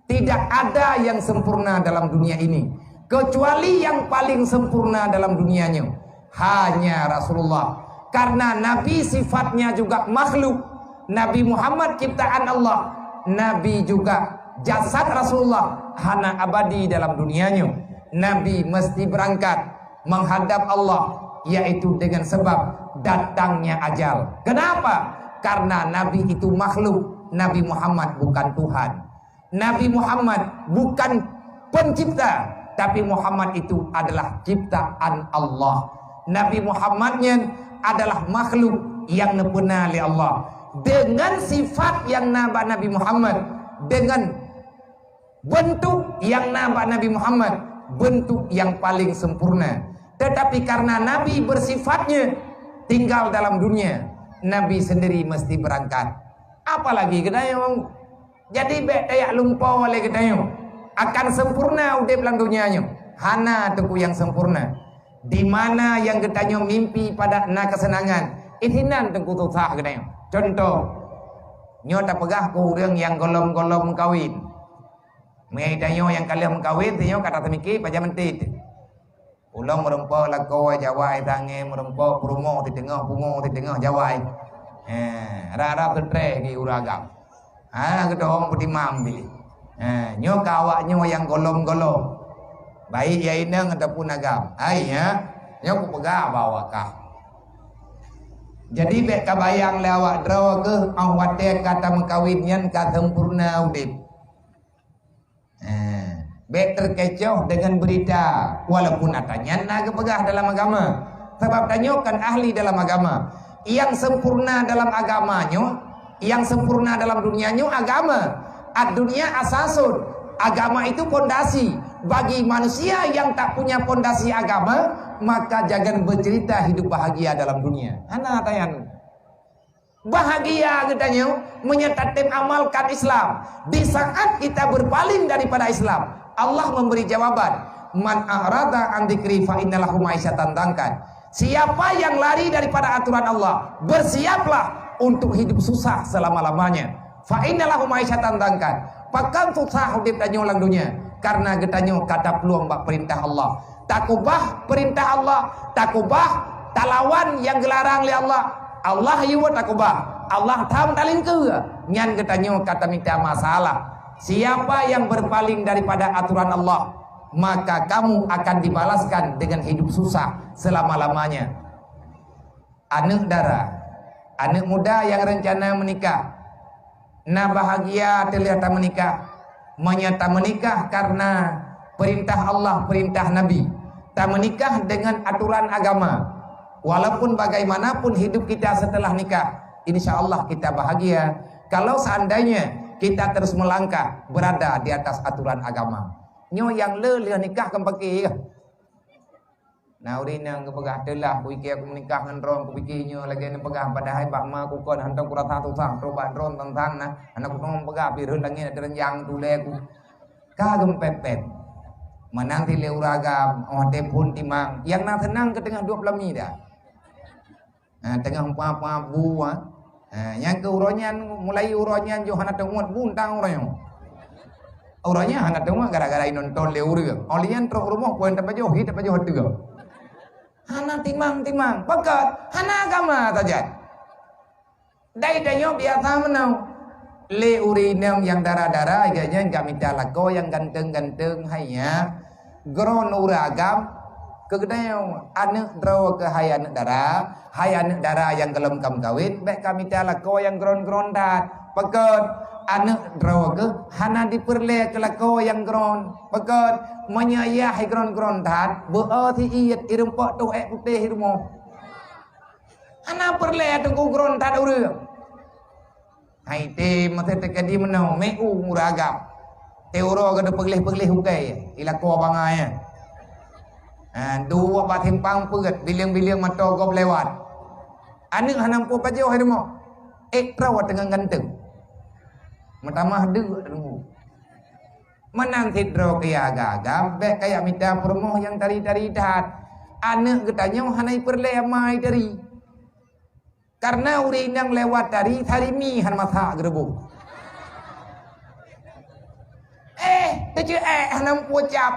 Tidak ada yang sempurna dalam dunia ini, kecuali yang paling sempurna dalam dunia nyoe hanya Rasulullah. Karena Nabi sifatnya juga makhluk. Nabi Muhammad ciptaan Allah. Nabi juga jasad Rasulullah hana abadi dalam dunia nyoe. Nabi mesti berangkat menghadap Allah, yaitu dengan sebab datangnya ajal. Kenapa? Karena Nabi itu makhluk. Nabi Muhammad bukan Tuhan. Nabi Muhammad bukan pencipta, tapi Muhammad itu adalah ciptaan Allah. Nabi Muhammad nyan adalah makhluk nyang neupeuna lé Allah. Dengan sifat nyang na bak Nabi Muhammad, dengan bentuk nyang na bak Nabi Muhammad, bentuk nyang paling sempurna. Tetapi karena Nabi bersifatnya tinggal dalam dunia, Nabi sendiri mesti berangkat. Apalagi geutanyoe. Jadi bèk tajak lumpoe lé geutanyoe. Akan sempurna udeb lam donya nyoe. Hana teungku nyang sempurna. Di mana nyang geutanyoe mimpi padat na keuseunangan, isinan teungku susah geutanyoe. Contoh, nyoe tapeugah keu ureueng nyang gohlom-gohlom meukawen. Meunyoe tanyoe nyang ka lheueh meukawen, tanyoe ka taseumike pajan meutit. Ulôn meurumpok lakoe jawai tangé, meurumpok peurumoh siteungoh pungo siteungoh jawai. He, rab-rab seutreh di ureueng agam. Ha, geudong peutimang pih. He, nyoe ka awak nyoe nyang gohlom-gohlom. Baik ya inong ataupun agam. Hai ya, nyoe kupeugah bak awak kah. Jadi bèk kabayang lé awak droe keuh, 'oh watèe ka tameukawen nyan ka sempurna udeb. Eh, bèk teukecoh deungon beurita, walaupun ata nyan na geupeugah dalam agama. Sabab tanyoe kon ahli dalam agama. Yang sempurna dalam agama nyoe, yang sempurna dalam dunia nyoe agama. Ad-dunya asasun. Agama itu pondasi. Bagi manusia yang tak punya pondasi agama, maka jangan bercerita hidup bahagia dalam dunia. Hana tayan. Bahagia geutanyoe meunyoe tatem amalkan Islam. Di saat kita berpaling daripada Islam, Allah memberi jawaban, "Man a'rada an dzikri fa inna lahu ma'isyatan dhankan." Siapa yang lari daripada aturan Allah, bersiaplah untuk hidup susah selama-lamanya. Fa inna lahu ma'isyatan dhankan. Pakon susah udeb tanyoe lam dunia? Karena geutanyoe ka taplueng bak perintah Allah. Takubah perintah Allah, takubah talawan nyang geularang lé Allah. Allah yue takubah, Allah tham talingkeue. Nyan geutanyoe ka tamita masalah. Siapa yang berpaling daripada aturan Allah, maka kamu akan dibalaskan dengan hidup susah selama-lamanya. Aneuk dara, aneuk muda nyang rencana meunikah, na bahagia teuh lheueh tameunikah. Meunyoe tameunikah karena perintah Allah, perintah Nabi, tameunikah dengan aturan agama, walaupun bagaimanapun hidup kita setelah nikah, insya Allah kita bahagia. Kalau seandainya kita terus melangkah berada di atas aturan agama, nyoe nyang le lheueh nikah kan pakai. Na ureueng inong geupeugah, "Teulah, kuiké aku meunikah ngon droe, kupike nyoe lagée neupeugah, padahai bak ma ku kon hántom kurasa susah, trok bak droe tantang na, hana kuteumé peugah, pih rhot langét ateueh ranjang tulée ku." Ka geumpép-pép. Meunan cit lé ureueng agam, óh watée phon timang, nyang na seunang keu teungoh duek peulami dah. Ha, teungoh empa-empa bu, ha. Ha, nyang keu uroe nyan, mulai uroe nyan jih hana teunguet bu teuntang uroe nyoe. Uroe nyan hana teunguet gara-gara inonton lé ureueng. Óh lheueh nyan trok rumoh, peue tapajoh, hi tapajoh ateueh. Hana timang-timang. Pakon? Hana agama sajan. Dai tanyoe biasa meunoe. Lé ureueng inong nyang dara-dara, gobnyan ka mita lakoe nyang ganteng-ganteng, hai nyan. Droen ureueng agam, keu geutanyoe, aneuk droe keuh hai aneuk dara, hai aneuk dara nyang gohlom ka meukawen, bék ka mita lakoe nyang droen-droen that. Pakon? Aneuk droe keuh hana jipeureulée keu lakoe nyang droen. Pakon? Meunyoe yah droen-droen that, beu-o siet, irumpok toh ék putéh i rumoh. Hana peureulée teungku droen that ureueng. Hai té meuteuteuka di meunoe, meu ureueng agam. Té uroe geuda peugleh-peugleh ukai, i lakoe bangai nyan. Ha, duek bak simpang peuet, bileueng-bileueng mata gob lewat. Aneuk hana muphom pajoh hai rumoh. Ék droe teungoh ganteng. Meutamah deuk teungku. Meunan cit droe keuh nyang agam, bék kajak mita peurumoh nyang tari-tari that. Aneuk geutanyoe hana jipeureulée ma jitari. Kareuna ureueng inong lewat tari, tari mi hana masak geureuboh. Eh, teuceuek hana muphom cap.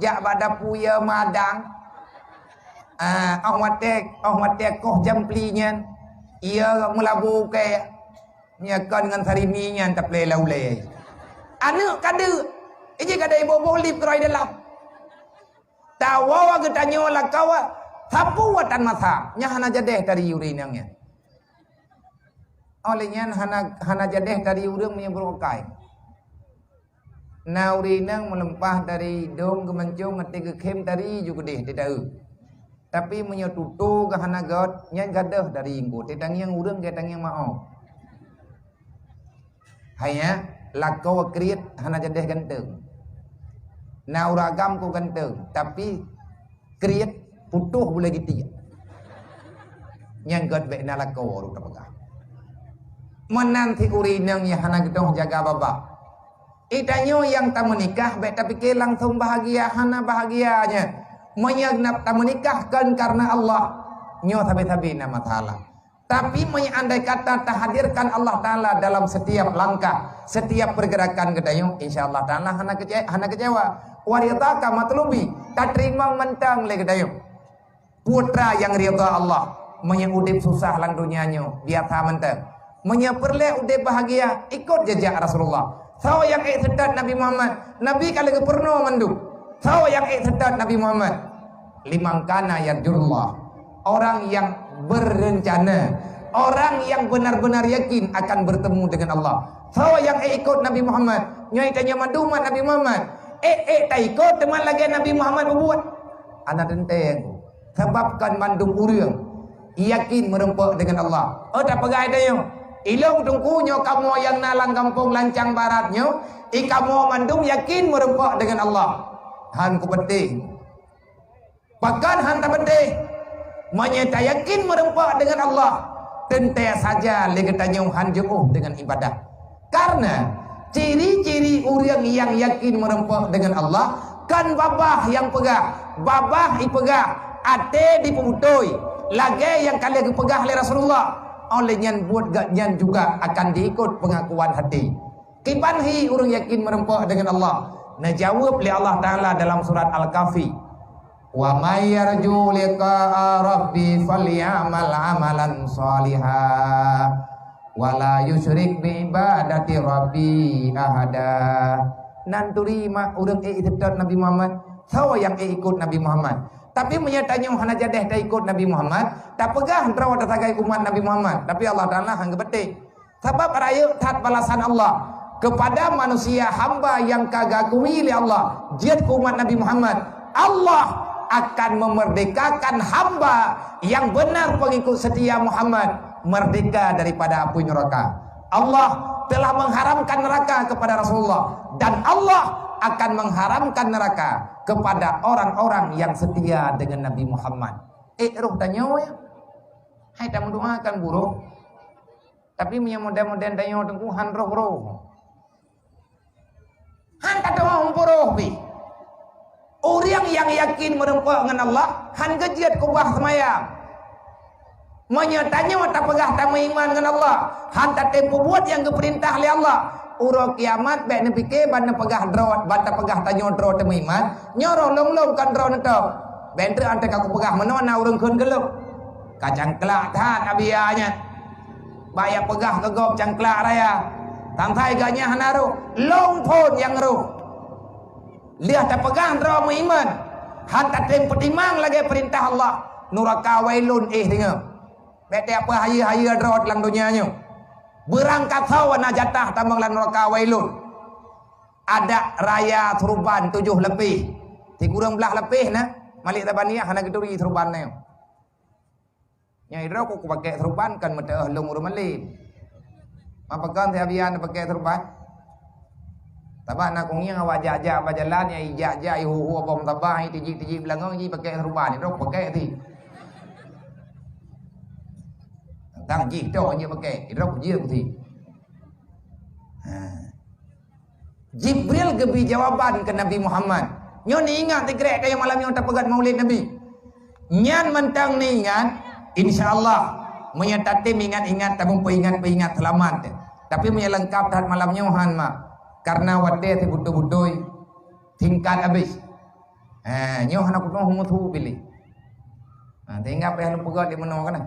Jak bak dapu ie madang. Ah, óh watée, óh watée koh jampli nyan, ie meulabu keu, nyan kon ngon tari mi nyan taplé lam ulée. Aneuk ka deuk, iji ka deuek boh-boh lip keuroi dalam. Tawoe geutanyoe lakoe, sapeue tan masa, nyan hana jadéh tari ureueng inong nyan. Óh lheueh nyan hana, hana jadéh tari ureueng meunyoe brok kai. Na ureueng inong meuleumpah dari idong geumancong até geukhém tari ju keudeh teudaeu. Tapi meunyoe tutoe geuh hana göt, nyan gadôh tari engko, teutangieng ureueng geutangieng maoh. Hai nyan, lakoe kriet hana jadéh ganteng. Na ureueng agam keu ganteng, tapi kriet putôh bulée gitiek. Nyang göt bék na lakoe rot tapeugah. Meunan cit ureueng inong nyang hana geudoh jaga babah. Geutanyoe nyang tameunikah bék tapike langsong bahagia, hana bahagia nyan. Meunyoe na tameunikah kon kareuna Allah, nyoe sabe-sabe na masalah. Tapi meunyoe andai kata tahadirkan Allah Taala dalam setiap langkah, setiap pergerakan geutanyoe, insya Allah Taala hana kece-, hana kecewa. Wa ridhaka matlubi, tateurimong mantong lé geutanyoe. Peue teuma nyang ridha Allah, meunyoe udeb susah lam donya nyoe, biasa mantong. Meunyoe peureulée udeb bahagia, ikot jejak Rasulullah. Soe nyang ék seutôt Nabi Muhammad, Nabi ka lheueh geupeurunoe mandum. Soe nyang ék seutôt Nabi Muhammad, liman kana yarjullah, orang yang berencana, orang yang benar-benar yakin akan bertemu dengan Allah. Soe nyang ék ikot Nabi Muhammad, nyoe tanyoe mandum umat Nabi Muhammad. Ék-ék taikot teuma lagée Nabi Muhammad peubuet. Hana teuntée. Sabab kon mandum ureueng Yakin meureumpok deungon Allah. Oh, tapeugah tanyoe, ilong teungku nyoe kamoe nyang na lam gampông Lancang Barat nyoe, i kamoe mandum yakin meureumpok deungon Allah. Han kupeuteh. Pakon han tapeuteh? Meunyoe tayakin meureumpok deungon Allah, teuntée saja lé geutanyoe han jiôh deungon ibadah. Karena ciri-ciri ureuëng nyang yakin meureumpok deungon Allah, kon babah nyang peugah, babah ipeugah, até dipeubutôi, lagée nyang ka lheueh geupeugah lé Rasulullah. Oleh nyan buet gobnyan juga akan diikot peungakuan hati. Kiban hi ureuëng yakin meureumpok deungon Allah? Neujaweueb lé Allah Taala dalam surat Al-Kahfi, "Wa may yarju liqa'a rabbi falyamal amalan shaliha, wa la yusyrik bi ibadati rabbi ahada." Nan turi mak ureuëng ék seutôt Nabi Muhammad, soe nyang ék ikot Nabi Muhammad. Tapi meunyoe tanyoe hana jadeh taikot Nabi Muhammad, tapeugah droe tasagai umat Nabi Muhammad, tapi Allah Taala han geupeuteh. Sabab rayeuk that balasan Allah keupada manusia hamba nyang ka geuakui lé Allah jeuet keu umat Nabi Muhammad. Allah akan meumerdekakan hamba nyang beunar peungikut seutia Muhammad meurdeka daripada apui neuraka. Allah telah mengharamkan neraka kepada Rasulullah dan Allah akan mengharamkan neraka kepada orang-orang yang setia dengan Nabi Muhammad. Eh, roh tanyoe, hai tameudoakan buroe. Tapi meunyoe modern-modern tanyoe teungku han roh-roh. Han tatu'oh meupuroh pih. Ureuëng nyang yakin meureumpok ngon Allah, han geujeuet keubah seumayang. Meunyoe tanyoe tapeugah tameuiman ngon Allah, han tatem peubuet nyang geupeurintah lé Allah, uroe kiamat bék neupike ban neupeugah droe, ban tapeugah tanyoe droe tameuiman, nyoe roh lôn-lôn kon droe neutôb. Bék treuk anteuka kupeugah meunoe na ureuëng kheun keu lôn. Ka cangklak that Abiya nyan. Bak jak peugah keu gob cangklak raya. Tang sai geuh nyan hana roh, lôn phon nyang roh. Lheueh tapeugah droe meuiman, han tatem peutimang lagée peurintah Allah, nuraka wailun éh deungoe. Bék teupeue hayeue-hayeue droe lam donya nyoe. Beurangkasoe na jatah tamong lam nuraka wailun. Adak raya suruban tujoh lapéh. Sikureueng blaih lapéh na, Malik Zabaniyah hana geuturi suruban na nyoe. Nyang idroe ku kupakée seuruban kon meuteuoh lôn ureuëng malém. Mapakon siabian pakée seuruban? Sabab na kungieng awak jak-jak bak jalan nyang ijak-jak ihu-hu abom tabah, itijik-tijik beulangong jih pakée seuruban, idroe kupakée ti. Tang jih toh nyang pakée, idroe kujeueng ti. Ha. Jibril geubri jawaban keu Nabi Muhammad. Nyoe neuingat sikrek kayée malam nyoe tapeugét Maulid Nabi. Nyan mantong neuingat, insya Allah, meunyoe tatem ingat-ingat, tameupeuingat-peuingat seulamat. Tapi meunyoe leungkap that malam nyoe han mak, karena watée sibeutôi-beutôi singkat habéh. Eh, nyoe hana kutueng meuthu piléh. Ha, sehingga payah lôn peugah di meunoe kana.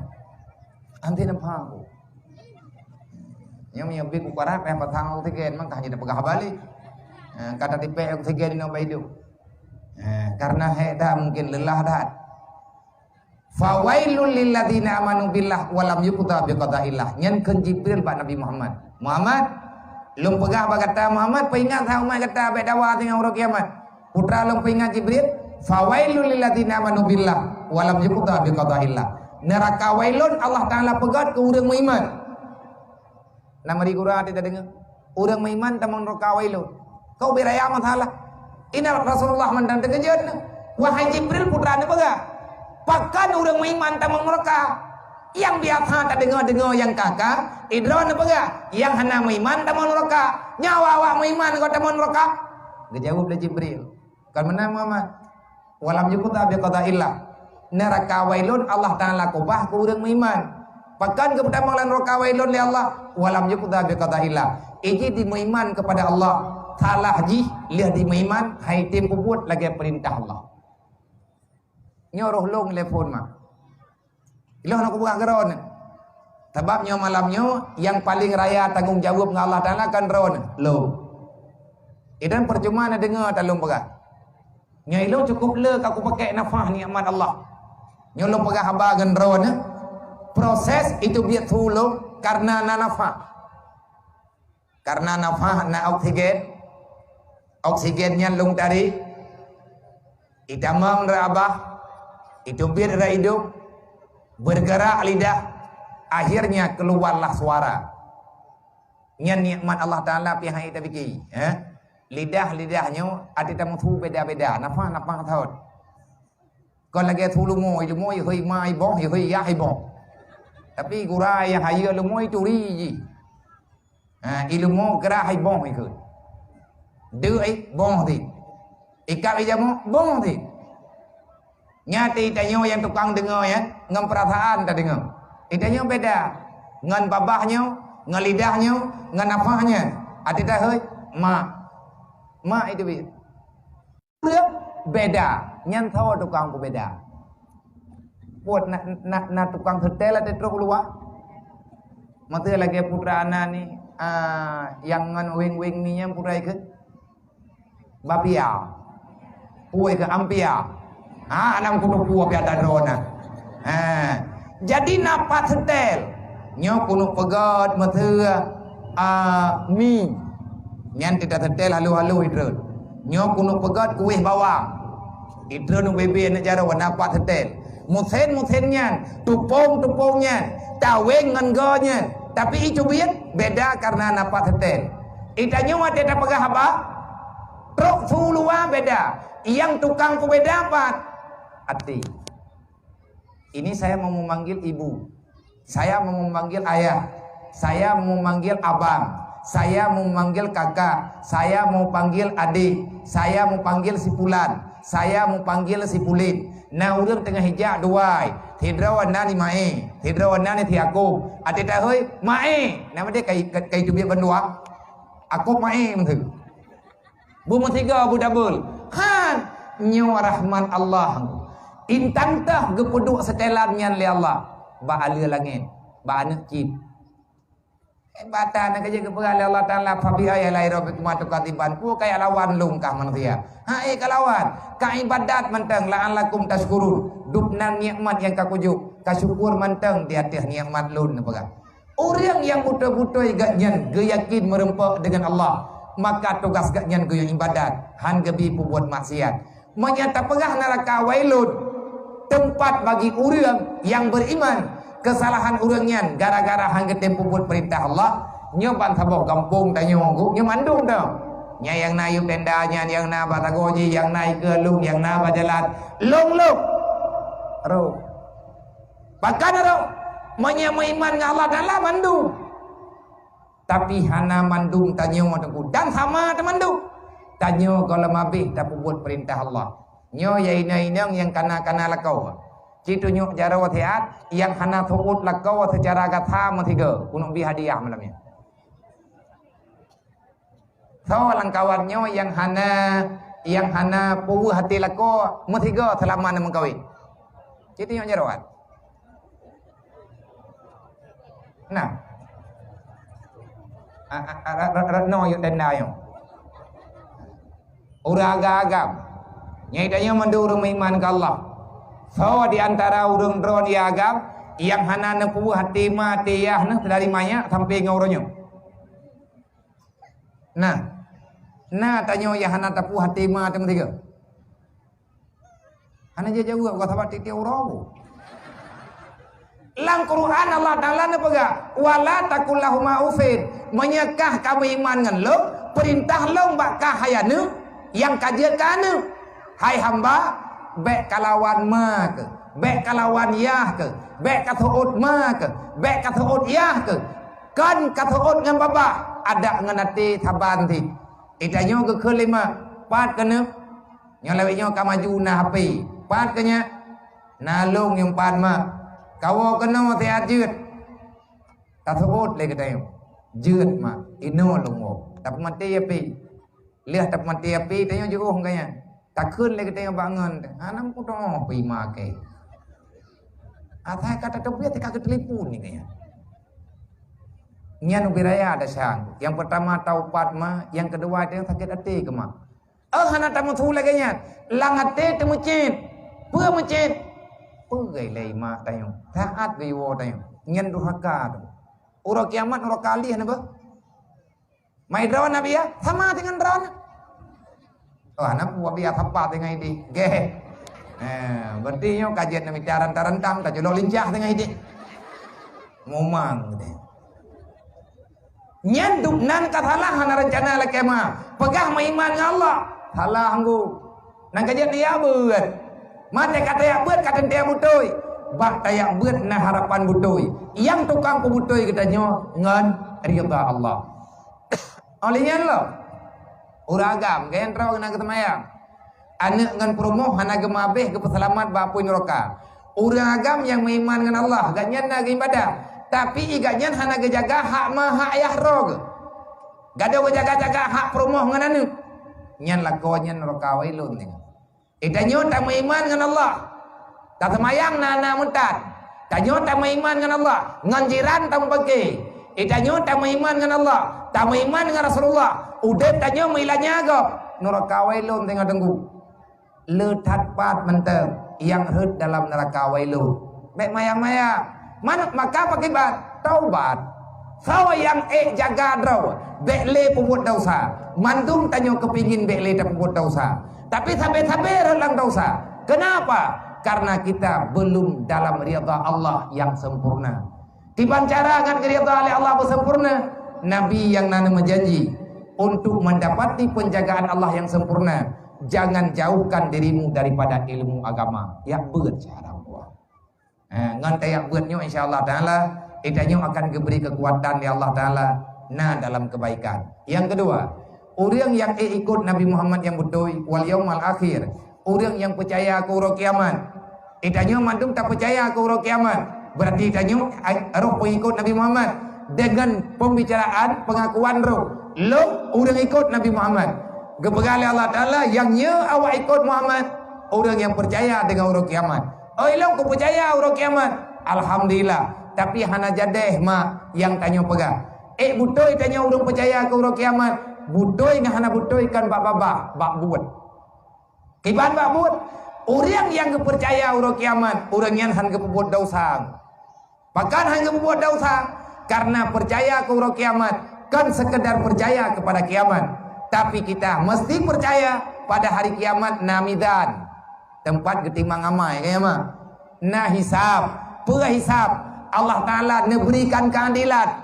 Anti nampak. Nyoe meunyoe bit kukarat payah pasang oksigen, maka hanya dipeugah balik. Ha, kata tipek oksigen inoe baidu. Ha, karena hek dah mungkin lelah dah. Fawailul lilladzina amanu billah wa lam yuqda biqadaillah. Nyan kheun Jibril bak Nabi Muhammad. Muhammad, lôn peugah bak gata Muhammad, peuingat hai umat gata bék dawa teungoh uroe kiamat. Putra lôn peuingat Jibril, fawailul lilladzina amanu billah wa lam yuqda biqadaillah. Neuraka wailun Allah Taala peugét keu ureuëng meuiman. Nama di gura hati tadeungoe? Ureuëng meuiman tamong neuraka wailun. Kau beraya masalah. Ina Rasulullah mantong teukeujot. Wahai Jibril, putra neupeugah, pakon ureuëng meuiman tamong neuraka? Nyang biasa tadeungoe-deungoe nyang ka-ka, idroe neupeugah, nyang hana meuiman tamong neuraka. Nyoe awak-awak meuiman kok tamong neuraka? Geujaweueb lé Jibril, kon meunan Muhammad. Walam yuqda biqadaillah. Neuraka wailun Allah Taala keubah keu ureuëng meuiman. Pakon geupeutamong lam neuraka wailun lé Allah? Walam yuqda biqadaillah. Iji dimeuiman keupada Allah, salah jih lheueh dimeuiman, hai tem peubuet lagée peurintah Allah. Nyoe roh lôn lé phon mak. Ilôn hana kupeugah keu droeneuh. Sabab nyoe malam nyoe nyang paleng raya tanggong jaweueb ngon Allah Taala kon droeneuh, lôn. Idan percuma na deungoe talôn peugah. Nyoe ilôn cukup le ka kupakée nafah nikmat Allah. Nyoe lôn peugah haba ngon droeneuh, proses itu biet su lôn karena na nafah. Karena nafah na oksigen, oksigen nyan lôn tarék, itamong rot abah, iteubiet rot idong, Bergerak lidah, akhirnya keluarlah suara. Nyan nikmat Allah Taala pih hai tabiki, eh? Lidah-lidah nyoe ati tameusu beda-beda, nafah-nafah thot. Kon lagée su leumo, leumo ihôi ma iboh, ihôi yah iboh. Tapi gura nyang hayeue leumo turi jih. Ha, ileumo gerah hai boh ikheun. Deuk ai boh ti. Ikab ai jamoe boh ti. Nyan ti tanyoe nyang tukang deungoe nyan, ngon peurasaan tadeungoe. Itanyoe beda. Ngon babah nyoe, ngon lidah nyoe, ngon nafah nyan. Ati tahôi, mak. Mak itu bi. Ureuëng beda, nyan tho tukang peubeda. Buet na, na, na tukang seutèl ate trok luwa. Meuteue lagée putra ana ni, ah, nyang ngon weng-weng mi nyan putra ikeu. Bapia. Puih keu ampia. Ha, anang kudu puih pia tadrona. Ha. Jadi na pat seutèl. Nyoe keuneuk peugöt meuteue, ah, mi. Nyan teuta seutèl halo-halo itreun. Nyoe keuneuk peugöt kueh bawang. Itreun ubé-bé aneuk jaroe na pat seutèl. Musén-musén nyan, tupông-tupông nyan, taweng ngon goe nyan. Tapi icubiet beda karena na pat seutèl. Itanyoe watèe tapeugah haba, trok su luwa beda. Nyang tukang peubeda pat? Ati. Ini saya mau memanggil ibu. Saya mau memanggil ayah. Saya mau memanggil abang. Saya mau memanggil kakak. Saya mau panggil adik. Saya mau panggil si pulan. Saya mau panggil si pulin. Na ureuëng teungoh ijak duai. Sidroe nan ni Mae. Sidroe nan ni si Aku. Ati tahôi, Mae. Nama dia kai, kai teubiet bandua? Aku Mae meuteue. Beumeusigoe beudabel. Han, nyoe rahmat Allah. Intan teuh geupeuduek seutelan nyan lé Allah bak aleue langét, bak aneuk cit. Eh, bata na keujeuet geupeugah lé Allah Taala, "Fabi ayyi ala'i rabbikuma tukadziban?" Peue kaya lawan lôn kah manusia? Ha, eh, kalawan. Ka ibadat mantong, la'allakum tasykurun. Dubnan nikmat nyang ka kujok, ka syukur mantong di ateueh nikmat lôn, neupeugah. Ureuëng nyang beutôi-beutôi gobnyan geuyakin meureumpok deungon Allah, maka tugaih gobnyan geuyue ibadat, han geubi peubuet maksiat. Meunyoe tapeugah neuraka Wailun, teumpat bagi ureuëng nyang beriman, keusalahan ureuëng nyan gara-gara han geutem peubuet peurintah Allah, nyoe ban saboh gampông tanyoe nyoe mandum dong. Nyan nyang na yub tenda nyan, nyang na batago jih, nyang na ikeue lôn, nyang na bak jalan, lôn-lôn. Roh. Bahkan roh, meunyoe meuiman ngon Allah Taala mandum. Tapi hana mandum tanyoe teungku dan sama teumandum. Tanyoe gohlom habéh tapeubuet peurintah Allah. Nyoe ya inong-inong nyang kana-kana lakoe. Ci tunyok jaroe siat nyang hana seuôt lakoe seucara gata meusigoe, keuneuk bi hadiah malam nyoe. Soe lam kawan nyoe nyang hana, nyang hana puweuh até lakoe meusigoe seulama na meukawen? Ci tunyok jaroe. Nah. A, a, a, ra, ra, ra, no yuk tenda nyoe. Ureuëng agam-agam. Nyai tanyoe mandum ureuëng meuiman keu Allah. Soe di antara ureuëng droe nyang agam nyang hana neupuweuh até ma até yah neuh dari manyak sampai ngon uroe nyoe? Nah, na tanyoe nyang hana tapuweuh até ma até meusigoe? Hana jijaweueb, sabab tieb-tieb uroe. Lam Quran Allah Taala neupeugah, "Wala taqul lahuma uffin." Meunyoe kah ka meuiman ngon lôn, peurintah lôn bak kah hai aneuk nyang ka jeuet keu aneuk. Hai hamba, bék kalawan ma keuh, bék kalawan yah keuh, bék kaseuôt ma keuh, bék kaseuôt yah keuh. Kon kaseuôt ngon babah, adak ngon até saban cit. Itanyoe geukheun lé ma, pat keuneuk? Nyoe lawét nyoe ka maju na hapé. Pat keuh nyak? Na lôn nyang pat ma. Kawoe keunoe siat jeuet. Taseuôt lé geutanyoe. Jeuet ma, inoe lôn woe. Tapeumaté api. Lheueh tapeumaté api, tanyoe jiôh keu nyan. Takheun lé geutanyoe bak ngon, hana meukutoe pi ma kèe. Asai ka tateubiet ka geuteulepon nyan keu nyan. Nyan ubé raya desya. Nyang peurtama taupat ma, nyang keudua tanyoe sakét até keu ma. Oh, hana tameusu lagèe nyan. Lam até teumeucit. Peue meucit? Peugöt lé mak tanyoe. Taát geuwoe tanyoe. Nyan durhaka tu. Uroe kiamat, uroe kalih na beuh. Mai droe na biya, sama dengan droe na. Oh, hana peue biya sapa dengan idéh. Geh. Ha, berarti nyoe kajian na mita rantang-rantang, taculok lincah teungoh idéh. Mumang teuh. Nyan dum nan ka salah hana rencana lakée ma. Peugah meuiman ngon Allah. Salah nggu. Nan kajian dia beuet. Maté ka tayak beuet ka teuntée beutôi. Bak tayak beuet na harapan beutôi. Nyang tukang peubeutôi geutanyoe ngon ridha Allah. Óh lheueh nyan lom, ureuëng agam gaya droe na geuseumayang. Aneuëk ngon peurumoh hana geumabeh geupeuseulamat bak apui nuraka. Ureuëng agam nyang meuiman ngon Allah, gobnyan na geuibadah, tapi gobnyan hana geujaga hak ma hak ayah droe geuh. Gadôh geujaga-jaga hak peurumoh ngon aneuëk. Nyan lakoe nyan nuraka wailun nyan. Geutanyoe tameuiman ngon Allah. Taseumayang na-na meutan. Tanyoe tameuiman ngon Allah, ngon jiran tameupeuke. Geutanyoe tameuiman ngon Allah, tameuiman ngon Rasulullah. Udeb tanyoe meuilanya gob. Nuraka wailun teungoh teunggu. Le that pat mantong nyang rhot dalam nuraka wailun. Bék maya-maya. Man maka pakiban taubat. Soe nyang ék jaga droe, bék lé peubuet desya. Mandum tanyoe keupingin bék lé tapeubuet desya. Tapi sabe-sabe rhot lam desya. Kenapa? Karena kita belum dalam ridha Allah yang sempurna. Kiban cara ngat ridha lé Allah beusempurna? Nabi nyang na meujanji, untuk mendapati penjagaan Allah yang sempurna, jangan jauhkan dirimu daripada ilmu agama. Ya beuet cara Allah. Eh, ngon tayak beuet nyoe, insya Allah Ta'ala, geutanyoe akan geubri keukuatan lé Allah Ta'ala na dalam keubaikan. Nyang keudua, ureuëng nyang ék ikot Nabi Muhammad nyang beutôi, wal yaumal akhir, ureuëng nyang peucaya keu uroe kiamat. Geutanyoe mandum tapeucaya keu uroe kiamat. Berarti tanyoe, ai, roh pengikut Nabi Muhammad dengan pembicaraan pengakuan roh. Lôn ureuëng ikot Nabi Muhammad. Geupeugah lé Allah Ta'ala, nyang nyoe awak ikot Muhammad, ureuëng nyang peucaya dengan uroe kiamat. Oi lôn kupeucaya uroe kiamat. Alhamdulillah. Tapi hana jadeh mak nyang tanyoe peugah. Ék beutôi tanyoe ureuëng peucaya keu uroe kiamat. Beutôi ngon hana beutôi kan bak babah, bak buet. Kiban bak buet, ureuëng nyang geupeucaya uroe kiamat, ureuëng nyan hana geupeubuet desya. Pakon hana geupeubuet desya? Karena peucaya keu uroe kiamat kon sekedar peucaya kepada kiamat, tapi kita mesti peucaya pada hari kiamat na mizan, teumpat geutimang amai, ka nyan mak? Na hisab, peue hisab? Allah Ta'ala neuberikan keadilan.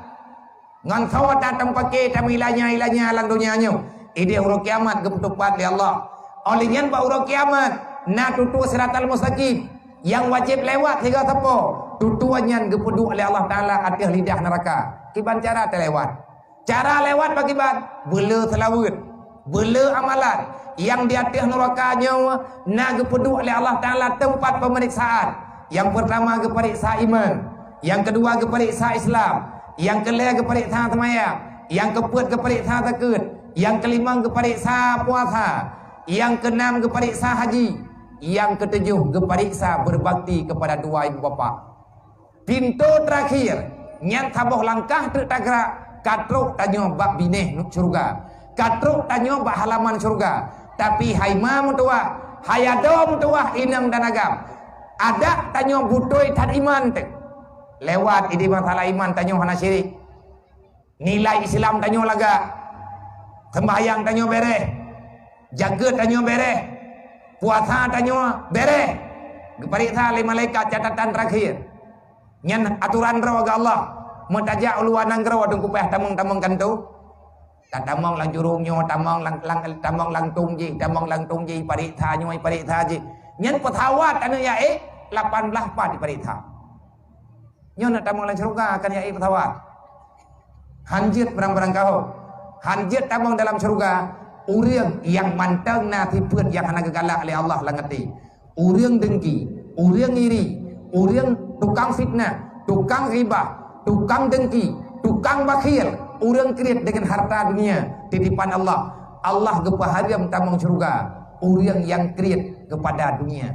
Ngon soe tateumpat tameuilanya-ilanya lam donya nyoe, idéh uroe kiamat geupeuteupat lé Allah. Óh lheueh nyan bak uroe kiamat na tutoe Siratal Mustaqim nyang wajéb lewat sigoe sapo. Tutoe nyan geupeuduek lé Allah Ta'ala ateueh lidah neuraka. Kiban cara talewat? Cara lewat pakiban? Beuleu seulaweuet. Beuleu amalan nyang di ateueh nuraka nyoe na geupeuduek lé Allah Ta'ala teumpat peumeriksaan. Nyang peurtama geupareksa iman, nyang keudua geupareksa Islam, nyang keulhée geupareksa seumayang, nyang keupeuet geupareksa zakeuet, nyang keulimong geupareksa puasa, nyang keunam geupareksa haji, nyang keutujoh geupareksa beubakti keupada dua ibu bapak. Pintoe teurakhir, nyan saboh langkah teuk tagrak, ka trok tanyoe bak binéh syeuruga, ka trok tanyoe bak halaman syeuruga. Tapi hai ma meutuwah, hai adoe meutuwah inong dan agam, adak tanyoe beutôi that iman teuh. Lewat idéh masalah iman tanyoe hana syirik. Nilai Islam tanyoe lagak, seumbahyang tanyoe béréh, jakeuet tanyoe béréh, puasa tanyoe béréh. Geupareksa lé malaikat catatan terakhir. Nyan atoran droe geuh Allah. Meutajak u luwa nanggroe teungku payah tamong-tamong kanto. Tatamong lam jurông nyoe, tamong lam, lam, tamong lam tông jih, tamong lam tông jih, pareksa nyoe, pareksa jih. Nyan peusawat aneuëk yaék lapan blaih pat jipareksa. Nyoe na tamong lam syeuruga akan yaék peusawat. Hanjeuet barang-barang kaho. Hanjeuet tamong dalam syeuruga ureuëng nyang mantong na sifeuet nyang hana geugalak lé Allah lam até. Ureuëng dengki, ureuëng iri, ureuëng tukang fitnah, tukang ghibah, tukang dengki, tukang bakhil, ureuëng kriet dengan harta dunia titipan Allah. Allah geupeuhareuem tamong syeuruga ureuëng nyang kriet keupada dunia.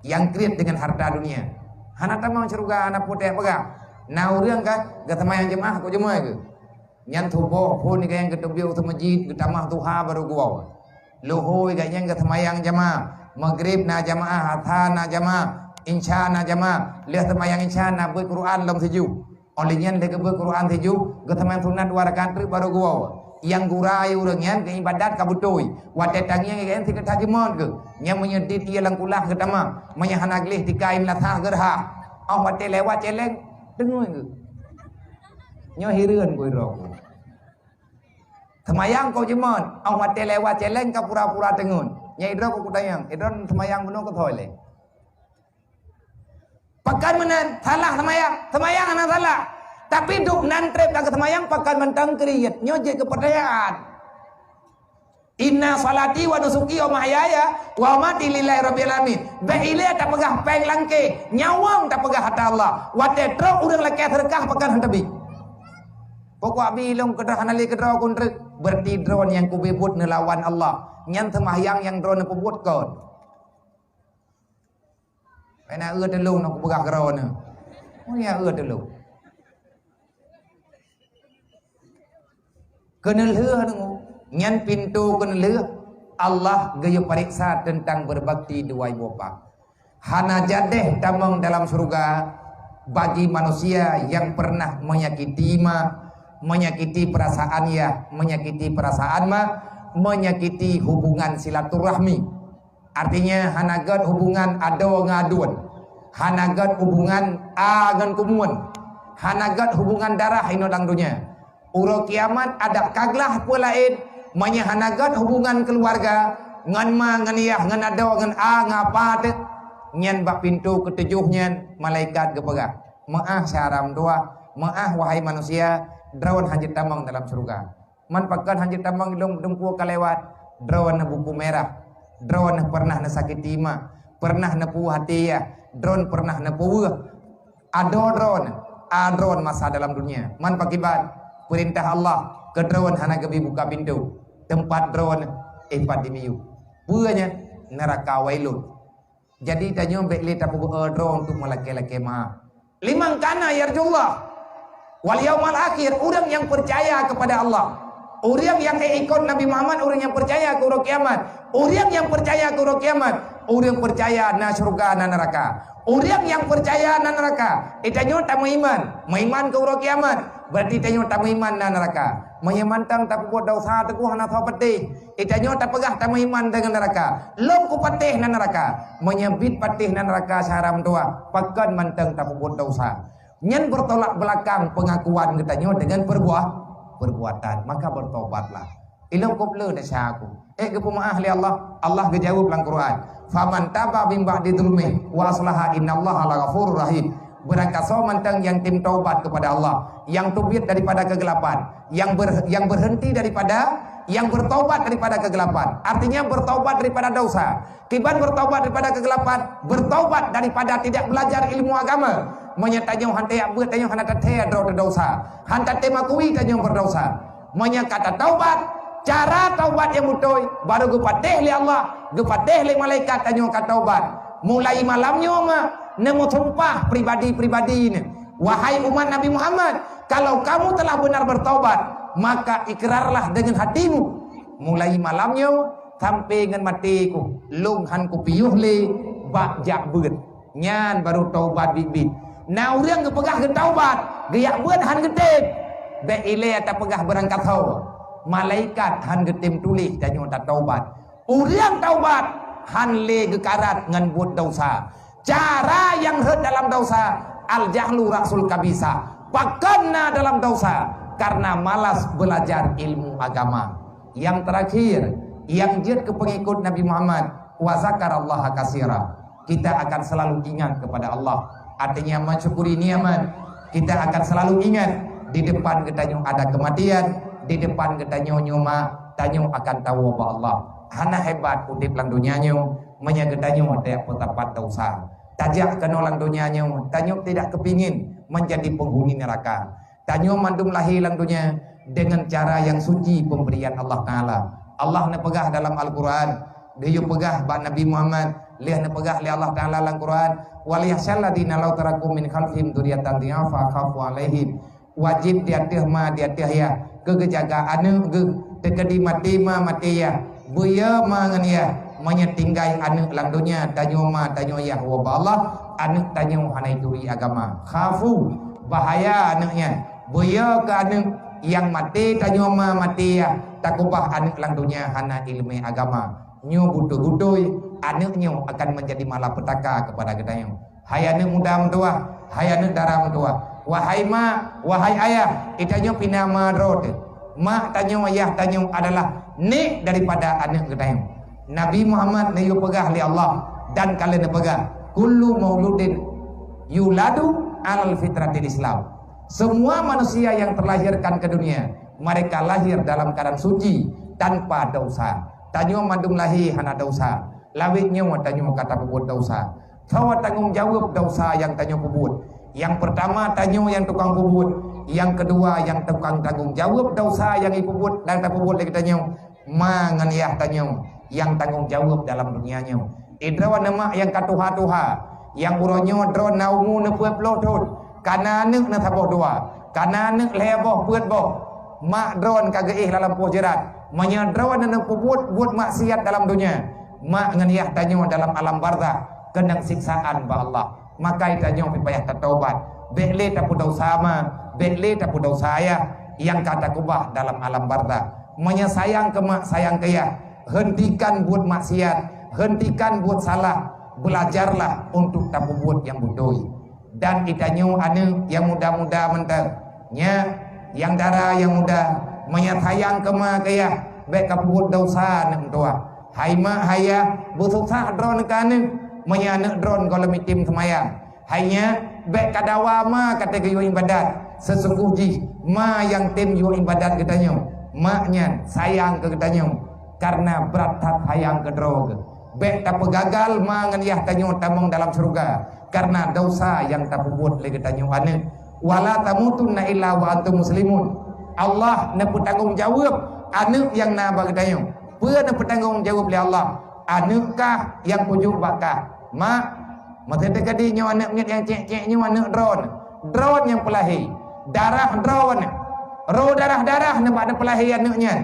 Nyang kriet dengan harta dunia. Hana tamong syeuruga, hana putéh peugah. Na ureuëng ka geuseumayang jeumaah keu jeumaah geuh. Nyan suboh phon nyang geuteubiet u meuseujid, geutamah duha barô geuwoe. Luhôi gobnyan geuseumayang jamaah, Maghrib na jamaah, Asar na jamaah, Isya na jamaah. Lheueh seumayang Isya na beuet Quran lom sijuh. Óh lheueh nyan lheueh geubeuet Quran sijuh, geuseumayang sunat dua rakaat treuk barô geuwoe. Nyang gura ureuëng nyan keu iébadat ka beutôi. Watée tangieng nyan sikat that jimeuet geuh. Nyan meunyoe dit ié lam kulah geutamah. Meunyoe hana gleh tika ié meulasah geurhah. Oh watée lewat celeng, teungeut geuh. Nyoe hireuen keu droe. Seumayang kok jimeuet, oh watée lewat celeng ka pura-pura teungeut. Nyan idroe kok kutanyong, idroe seumayang bunoe keu soe lé. Pakon meunan salah seumayang? Seumayang hana salah. Tapi duek nan treb ka geuseumayang pakon mantong kriet. Nyoe jeuet keu peutanyaan. Inna salati wa nusuki wa mahyaya wa mati lillahi rabbil alamin. Bék ilée tapeugah péng langkée, nyawöng tapeugah ata Allah. Watée trok ureuëng lakée seureukah pakon hana bi. Pokok abi lông keudroe hana lé keudroe kun treuk. Berarti droe nyang kubeubuet neulawan Allah. Nyan seumahyang nyang droe neupeubuet kon. Meunan eu teulông na kupeugah keudroe nyoe. Meunan eu teulông. Keuneulheueh deungoe, nyan pintoe keuneulheueh Allah geuyue pareksa teuntang beubakti dua ibu bapa. Hana jadeh tamong dalam syeuruga bagi manusia nyang pernah menyakiti ma, menyakiti perasaan yah, menyakiti perasaan ma, menyakiti hubungan silaturahmi. Artinya hana gét hubungan adoe ngon aduen, hana gét hubungan a ngon kumuen, hana gét hubungan darah inoe lam donya. Uroe kiamat adak ka glah peue laén, meunyoe hana gét hubungan keuluwarga ngon ma ngon yah ngon adoe ngon a ngon apa teuh. Nyan bak pintoe keutujoh nyan malaikat geupeugah, "Meu'ah syara meutuwah, meu'ah wahai manusia, droen hana jeuet tamong dalam syeuruga." Man pakon hana jeuet tamong ilong meudeumpue ka lewat, droeneuh buku merah, droeneuh pernah neusakiti ma, pernah neupeuweuh até yah, droen pernah neupeuweuh adoe droeneuh, a droen masa dalam dunia. Man pakiban peurintah Allah keu droen hana geubi buka pintoe, teumpat droeneuh éh pat dimiyueb. Peue nyan? Neuraka wailun. Jadi tanyoe bék lé tapeubeue droe untuk meulakée-lakée ma. Liman kana yarjullah wal yaumal akhir, ureuëng nyang peucaya kepada Allah. Ureuëng nyang ikot Nabi Muhammad, ureuëng nyang peucaya keu uroe kiamat. Ureuëng nyang peucaya keu uroe kiamat, ureuëng peucaya na syeuruga na neuraka. Ureuëng nyang peucaya na neuraka, eh, tanyoe tameuiman, meuiman keu uroe kiamat, berarti tanyoe tameuiman na neuraka. Meunyoe mantong tapeubuet desya teungoh hana soe patéh, eh, tanyoe tapeugah tameuiman deungon neuraka. Lom kupatéh na neuraka. Meunyoe bit patéh na neuraka syara meutuwah, pakon mantong tapeubuet desya. Nyan beutolak beulakang peungakuan geutanyoe deungon peubuah-, peubuatan. Maka beutobatlah. Ilong kop le desya aku. Eh, geupeumeu'ah lé Allah. Allah geujaweueb lam Quran, "Faman taba min ba'di zulmihi wa aslaha innallaha laghafurur rahim." Beurangkasoe mantong nyang tem taubat kepada Allah, nyang teubiet daripada keugelapan, nyang ber-, nyang berhenti daripada, nyang bertaubat daripada keugelapan. Artinya bertaubat daripada dosa. Kiban bertaubat daripada keugelapan, bertaubat daripada tidak belajar ilmu agama. Meunyoe tanyoe han tajak beuet, tanyoe hana tathèe droe teudosa, han tatem akui tanyoe berdosa. Meunyoe ka tataubat, cara taubat nyang beutôi baru geupatéh lé Allah, geupatéh lé malaikat tanyoe ka taubat. Mulai malam nyoe ma neumeusumpah pribadi-pribadi nyoe, "Wahai umat Nabi Muhammad, kalau kamu telah benar bertaubat, maka ikrarlah dengan hatimu." Mulai malam nyoe sampai ngon maté ku, lôn han kupiôh lé bak jak beuet. Nyan baru taubat biet-biet. Na ureuëng geupeugah geutaubat, geujak beuet han geutem. Bék ilée tapeugah beurangkasoe. Malaikat han geutem tuléh tanyoe tataubat. Ureuëng taubat han lé geukarat ngon buet desya. Cara nyang rhot dalam desya, al-jahlu ra'sul khabithah. Pakon na dalam desya? Karena malas belajar ilmu agama. Nyang terakhir, nyang jeuet keu peungikot Nabi Muhammad, wa zakarallaha katsira. Kita akan selalu ingat kepada Allah. Artinya mensyukuri nikmat. Kita akan selalu ingat di depan geutanyoe ada kematian, di depan geutanyoe nyoe ma tanyoe akan tawoe bak Allah. Hana hebat udeb lam donya nyoe, meunyoe geutanyoe tajak peusapat desya. Tajak keunoe lam donya nyoe, tanyoe tidak kepingin menjadi penghuni neraka. Tanyoe mandum lahé lam donya deungon cara nyang suci pemberian Allah Taala. Allah neupeugah dalam Al-Quran, geuyue peugah bak Nabi Muhammad, lheueh neupeugah lé Allah Taala lam Quran, "Wal yakhsyal ladzina law taraku min khalfihim dzurriyyatan dha'afan khafu 'alaihim." Wajéb di ateueh ma, di ateueh yah, keu geujaga aneuëk geuh, teukeudi maté ma, maté yah, beu yo ma ngon yah. Meunyoe tinggai aneuëk lam donya, tanyoe ma, tanyoe yah woe bak Allah, aneuëk tanyoe hana jituri agama. Khafu, bahaya aneuëk nyan. Beu yo keu aneuëk, Nyang maté tanyoe ma maté yah, takeubah aneuk lam donya hana ileumèe agama. Nyoe beutôi-beutôi aneuk nyoe akan menjadi malapetaka keupada geutanyoe. Hai aneuk muda meutuwah, hai aneuk dara meutuwah, wahai ma, wahai ayah, geutanyoe pih na ma droe teuh. Mak tanyoe, ayah tanyoe adalah nek daripada aneuk geutanyoe. Nabi Muhammad neuyue peugah lé Allah dan ka lheueh neupeugah, "Kullu mauludin yuladu alal fitratil Islam." Semua manusia yang terlahirkan ke dunia, mereka lahir dalam keadaan suci, tanpa dosa. Tanyoe mandum lahé hana dosa. Lawét nyoe tanyoe ka tapeubuet dosa. Soe tanggong jaweueb dosa nyang tanyoe peubuet? Nyang peurtama, tanyoe nyang tukang peubuet. Nyang keudua, nyang tukang tanggong jaweueb dosa nyang jipeubuet dan tapeubuet lé geutanyoe, ma ngon yah tanyoe nyang tanggong jaweueb dalam dunia nyoe. Droeneuh mak nyang ka tuha-tuha, nyang uroe nyoe droeneuh na umu neupeuet ploh thon, ka na aneuk neusaboh dua, ka na aneuk lhèe boh peuet boh. Mak droeneuh ka geuéh lam lampôh jeurat. Meunyoe droeneuh neupeubuet buet maksiat dalam dunia, mak ngon yah tanyoe dalam alam barzakh keunong siksaan bak Allah. Maka tanyoe pih payah tatobat. Bèk lé tapeudesya ma, bèk lé tapeudesya yah nyang ka takeubah dalam alam barzakh. Meunyoe sayang keu mak, sayang keu yah, hentikan buet maksiat, hentikan buet salah, belajarlah untuk tapeubuet nyang beutôi. Dan geutanyoe aneuk nyang muda-muda mantong, nyak, nyang dara nyang muda, meunyoe sayang keu ma keu yah, bèk kapeubuet desya aneuk meutuwah. Hai mak, hai yah, beususah droeneuh keu aneuk, meunyoe aneuk droeneuh gohlom jitem seumayang. Hai nyak, bèk kadawa ma ka teugeuyue iébadat. Seusunggoh jih ma nyang tem yue iébadat geutanyoe. Mak nyan sayang keu geutanyoe, kareuna brat that sayang keu droe geuh. Bèk tapeugagal ma ngon yah tanyoe tamong dalam syeuruga, kareuna desya nyang tapeubuet lé geutanyoe aneuk. "Wala tamutunna illa wa antum muslimun." Allah neupeutanggong jaweueb aneuk nyang na bak geutanyoe. Peue neupeutanggong jaweueb lé Allah? Aneuk kah nyang kujok bak kah? Mak, meuseuti nyoe aneuk miet nyang cèk-cèk nyoe aneuk droeneuh. Droeneuh nyang peulahé. Darah droeneuh. Roh darah-darah nibak neupeulahé aneuk nyan.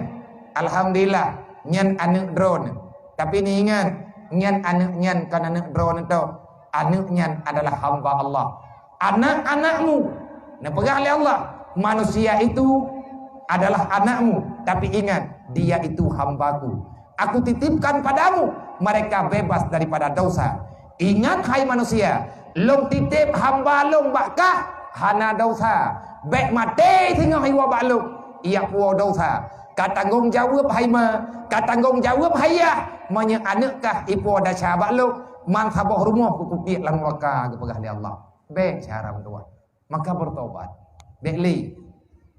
Alhamdulillah, nyan aneuk droeneuh. Tapi neuingat, nyan aneuk nyan kon aneuk droeneuh tok. Aneuk nyan adalah hamba Allah. Anak-anakmu. Neupeugah lé Allah, manusia itu adalah anakmu. Tapi ingat, dia itu hambaku. Aku titipkan padamu, mereka bebas daripada dosa. Ingat, hai manusia, lôn titip hamba lôn bak kah hana dosa. Bèk maté singoh iwoe bak lôn, ia puwoe dosa. Ka tanggong jaweueb hai ma, ka tanggong jaweueb hai yah, meunyoe aneuk kah ipuwoe desya bak lôn, man saboh rumoh kukupiek lam nuraka, geupeugah lé Allah. Bèk cara meutuwah. Maka beutobat. Bèk lé.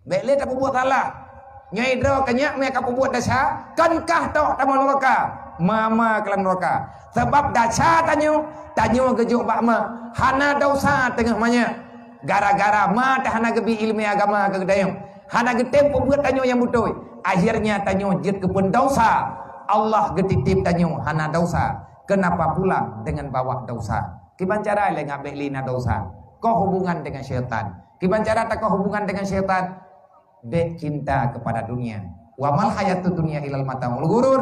Bèk lé tapeubuet salah. Nyoe droe keu nyak mé kapeubuet desya, kon kah tok tamong nuraka. Ma-ma keu lam nuraka. Sabab desya tanyoe, tanyoe geujok bak ma. Hana dosa teungoh manyak. Gara-gara ma teuh hana geubi ileumèe agama keu geutanyoe. Hana geutem peubuet tanyoe nyang beutôi. Akhirnya tanyoe jeuet keu peundosa. Allah geutitip tanyoe hana dosa. Kenapa pulang dengan bawa dosa? Kiban cara lé ngat bèk lé na dosa? Koh hubungan dengan syaitan. Kiban cara takoh hubungan dengan syaitan? Bèk cinta kepada dunia. Wa mal hayatud dunya illal mata'ul ghurur.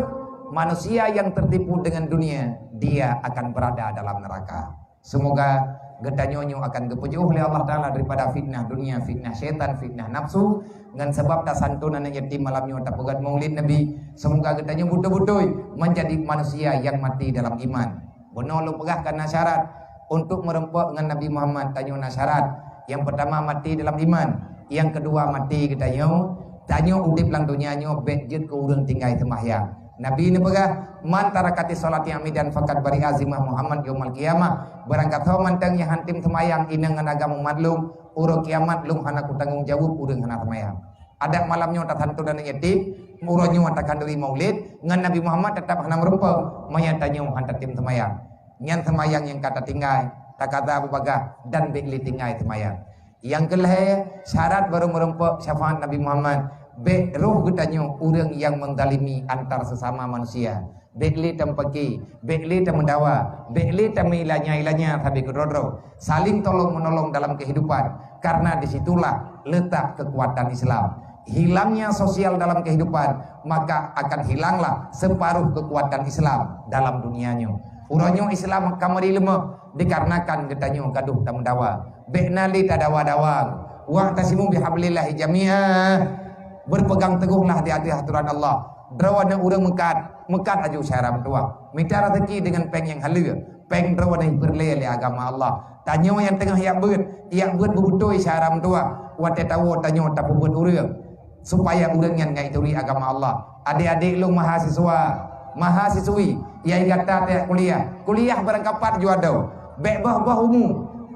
Manusia yang tertipu dengan dunia, dia akan berada dalam neraka. Semoga geutanyoe nyoe akan geupeujiôh lé Allah Taala daripada fitnah dunia, fitnah syaitan, fitnah nafsu. Ngon sabab tasantun aneuk yatim malam nyoe tapeugöt maulid Nabi. Semoga geutanyoe beutôi-beutôi menjadi manusia yang mati dalam iman. Bunoe lôn peugah ka na syarat. Untuk meureumpok ngon Nabi Muhammad, tanyoe na syarat. Nyang peurtama, maté dalam iman. Nyang keudua, maté geutanyoe, tanyoe udép lam donya nyoe bèk jeuet keu ureueng tinggai seumahyang. Nabi neupeugah, "Man tarakatis sholati amidan faqad bari'a zimah Muhammad yaumal qiyamah." Barangkasoe mantong nyang han tem seumahyang inong ngon agam umat lôn, uroe kiamat lôn hana kutanggong jaweueb ureueng hana seumahyang. Adak malam nyoe tasantun aneuk yatim, uroe nyoe takhanduri maulid, ngon Nabi Muhammad teutap hana meureumpok, meunyo tanyoe han tatem seumayang. Nyan seumayang nyang ka tatinggai, takaza beubagaih dan bèk lé tinggai seumayang. Nyang keulhèe, syarat barô meureumpok syafaat Nabi Muhammad, bèk roh geutanyoe ureueng nyang menzalimi antar sesama manusia. Bèk lé tameupaké, bèk lé tameudawa, bèk lé tameulanya-lanya sabe keudroe-droe. Saling tolong-menolong dalam kehidupan, karena di situlah letak kekuatan Islam. Hilangnya sosial dalam kehidupan, maka akan hilanglah separuh kekuatan Islam dalam dunia nyoe. Uroe nyoe Islam ka meuri leumoh dikarenakan geutanyoe gadôh tameudawa. Bèk na lé tadawa-dawa. Wa'tasimu bihablillahi jami'a. Berpegang teguhlah di atas aturan Allah. Droeneuh ureuëng meukat, meukat aju syara meutuwah. Mita rezeki dengan péng nyang haleue, péng droeneuh peureulée lé agama Allah. Tanyoe nyang teungoh jak beuet, jak beuet beubeutôi syara meutuwah. Watée tawoe tanyoe tapeubuet ureuëng, supaya ureuëng nyan ngai turi agama Allah. Adék-adék lôn mahasiswa, mahasiswi, yai gata tajak kuliah, kuliah barangkapat juado. Bék boh-boh umu,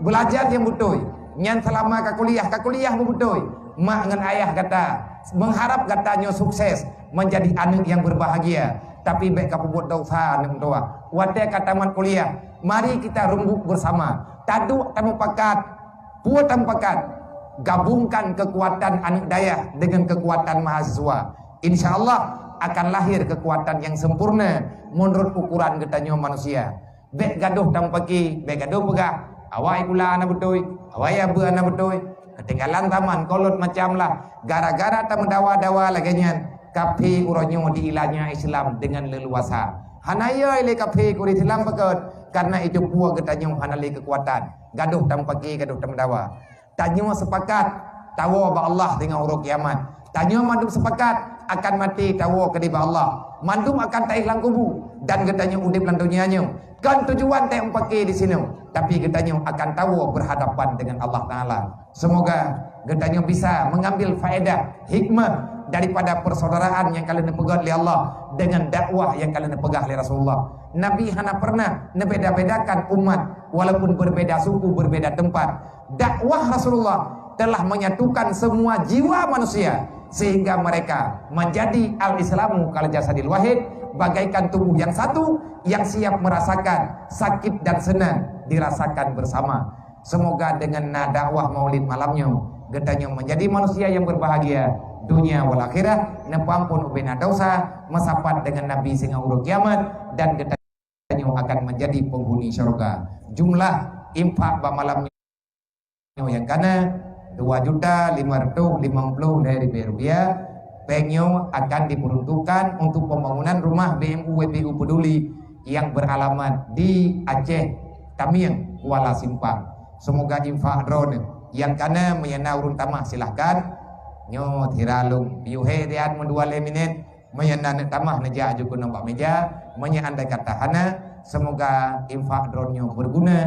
beulajar nyang beutôi. Nyan seulama ka kuliah, ka kuliah beubeutôi. Mak ngon ayah gata mengharap gata nyoe sukses, menjadi aneuk nyang berbahagia. Tapi bék ka peubuet desya aneuk meutuwah. Watée ka tamat kuliah, mari kita rembuk bersama. Taduek tamupakat, peue tamupakat. Gabungkan kekuatan aneuk dayah dengan kekuatan mahasiswa. Insya Allah akan lahir kekuatan yang sempurna menurut ukuran geutanyoe manusia. Bék gadôh tameupaké, bék gadôh peugah, "Awai pula hana beutôi, awai abeuh hana beutôi." Keutinggalan zaman, kolot macam lah. Gara-gara tameudawa-dawa lagée nyan, kafé uroe nyoe diilanya Islam dengan leluasa. Hana yö lé kafé keu ureuëng Islam beukeuet, karena itu peue geutanyoe hana lé keukuatan. Gadôh tameupaké, gadôh tameudawa. Tanyoe sepakat tawoe bak Allah teungoh uroe kiamat. Tanyoe mandum sepakat akan maté tawoe keudeh bak Allah. Mandum akan taéh lam kubu dan geutanyoe udeb lam donya nyoe. Kon tujuan teuh meupaké di sinoe, tapi geutanyoe akan tawoe berhadapan dengan Allah Taala. Semoga geutanyoe bisa mengambil faedah, hikmah daripada persaudaraan yang ka lheueh neupeugét lé Allah dengan dakwah yang ka lheueh neupeugah lé Rasulullah. Nabi hana pernah neubeda-bedakan umat walaupun berbeda suku, berbeda tempat. Dakwah Rasulullah telah menyatukan semua jiwa manusia sehingga mereka menjadi al-Islamu kal jasadil wahid, bagaikan tubuh yang satu yang siap merasakan sakit dan senang dirasakan bersama. Semoga dengan na dakwah Maulid malam nyoe, geutanyoe menjadi manusia yang berbahagia dunia wal akhirah, neupeuampon ubena dosa, meusapat dengan Nabi singoh uroe kiamat, dan geutanyoe akan menjadi penghuni syurga. Jumlah infak bak malam nyoe nyang kana dua juta lima ratus limong puluh lhèe ribèe rupiah. Péng nyoe akan diperuntukkan untuk pembangunan rumah B M U W P U Peduli yang beralamat di Aceh Tamiang, Kuala Simpang. Semoga infak droeneuh nyang kana meunyo na ureueng tamah silahkan. Nyoe sira lôn piôh hé rian meudua lhèe minèt. Meunyo na aneuk tamah neujak aju keunoe bak meja, meunyo andai kata hana, semoga infak droeneuh nyoe berguna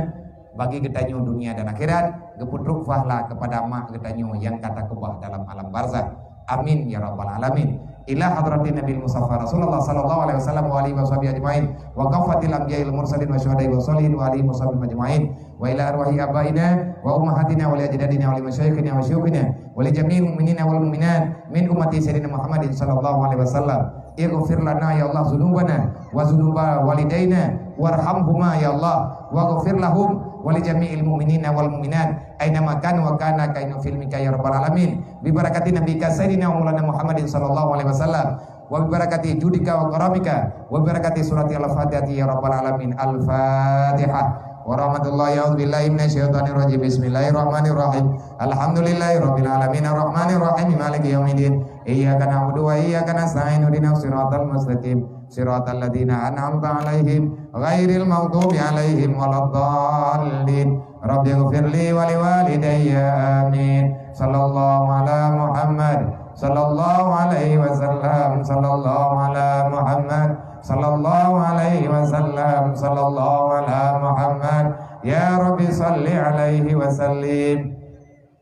bagi geutanyoe dunia dan akhirat, geupeutrok pahala kepada mak geutanyoe nyang ka takeubah dalam alam barzakh. Amin ya rabbal alamin. Ila hadratin Nabil Mustafa Rasulullah sallallahu alaihi wasallam wa alihi wasahbihi ajmain, wa kaffatil anbiya'i wal mursalin wa syuhada'i wa shalihin wa alihi wasahbihi ajmain, wa ila arwahi abaina wa ummahatina wa li ajdadina wa li masyayikhina wa syuyukhina wa li jami'il mu'minina wal mu'minat min ummati Sayyidina Muhammadin sallallahu alaihi wasallam. Ighfir lana ya Allah dzunubana wa dzunuba walidaina warhamhuma ya Allah, waghfir lahum wa li jami'il mu'minina wal mu'minat aina ma kanu wa kana kainu fil mika ya rabbal alamin. Bi barakati nabika Sayyidina wa Maulana Muhammadin sallallahu alaihi wasallam, wa bi barakati judika wa karamika, wa bi barakati surati Al-Fatihati ya rabbal alamin. Al-Fatihah. Wa rahmatullahi, a'udzu billahi minasy syaithanir rajim. Bismillahirrahmanirrahim. Alhamdulillahi rabbil alamin, arrahmanir rahim, maliki yaumiddin. Iyyaka na'budu wa iyyaka nasta'in. Ihdinas siratal mustaqim. Siratal ladzina an'amta 'alaihim ghairil maghdubi 'alaihim waladdallin. Rabbighfirli wa liwalidayya. Amin. Sallallahu ala Muhammad. Sallallahu alaihi wasallam. Sallallahu ala Muhammad. Sallallahu alaihi wasallam. Sallallahu ala Muhammad. Ya Rabbi salli alaihi wasallim.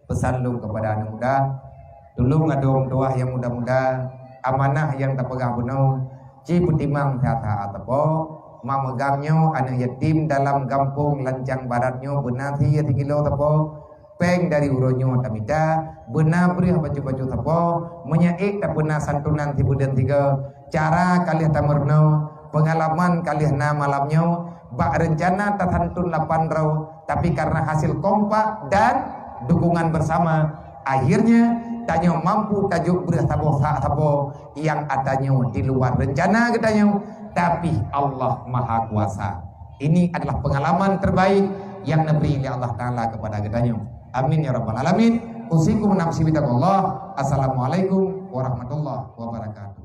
Peusan lôn keupada aneuk muda, tulông adoe meutuwah nyang muda-muda, amanah nyang tapeugah bunoe, ci peutimang that-that sapo, ma meugam nyoe aneuk yatim dalam gampông Lancang Barat nyoe beuna sie sikilo sapo, péng dari uroe nyoe tamita, beuna breueh bacut-bacut sapo, meunyo ék tapeuna santunan sibuleuen sigoe, cara ka lheueh tameurunoe, peungalaman ka lheueh na malam nyoe, bak reuncana tasantun lapan droe, tapi karena hasil kompak dan dukungan bersama, akhirnya tanyoe mampu tajok breueh saboh sa-, sapo nyang atra nyoe di luar rencana geutanyoe, tapi Allah Maha Kuasa. Ini adalah pengalaman terbaik yang neubri lé Allah Taala kepada geutanyoe. Amin ya rabbal alamin. Usikum wa nafsi bitaqwallah. Assalamualaikum warahmatullahi wabarakatuh.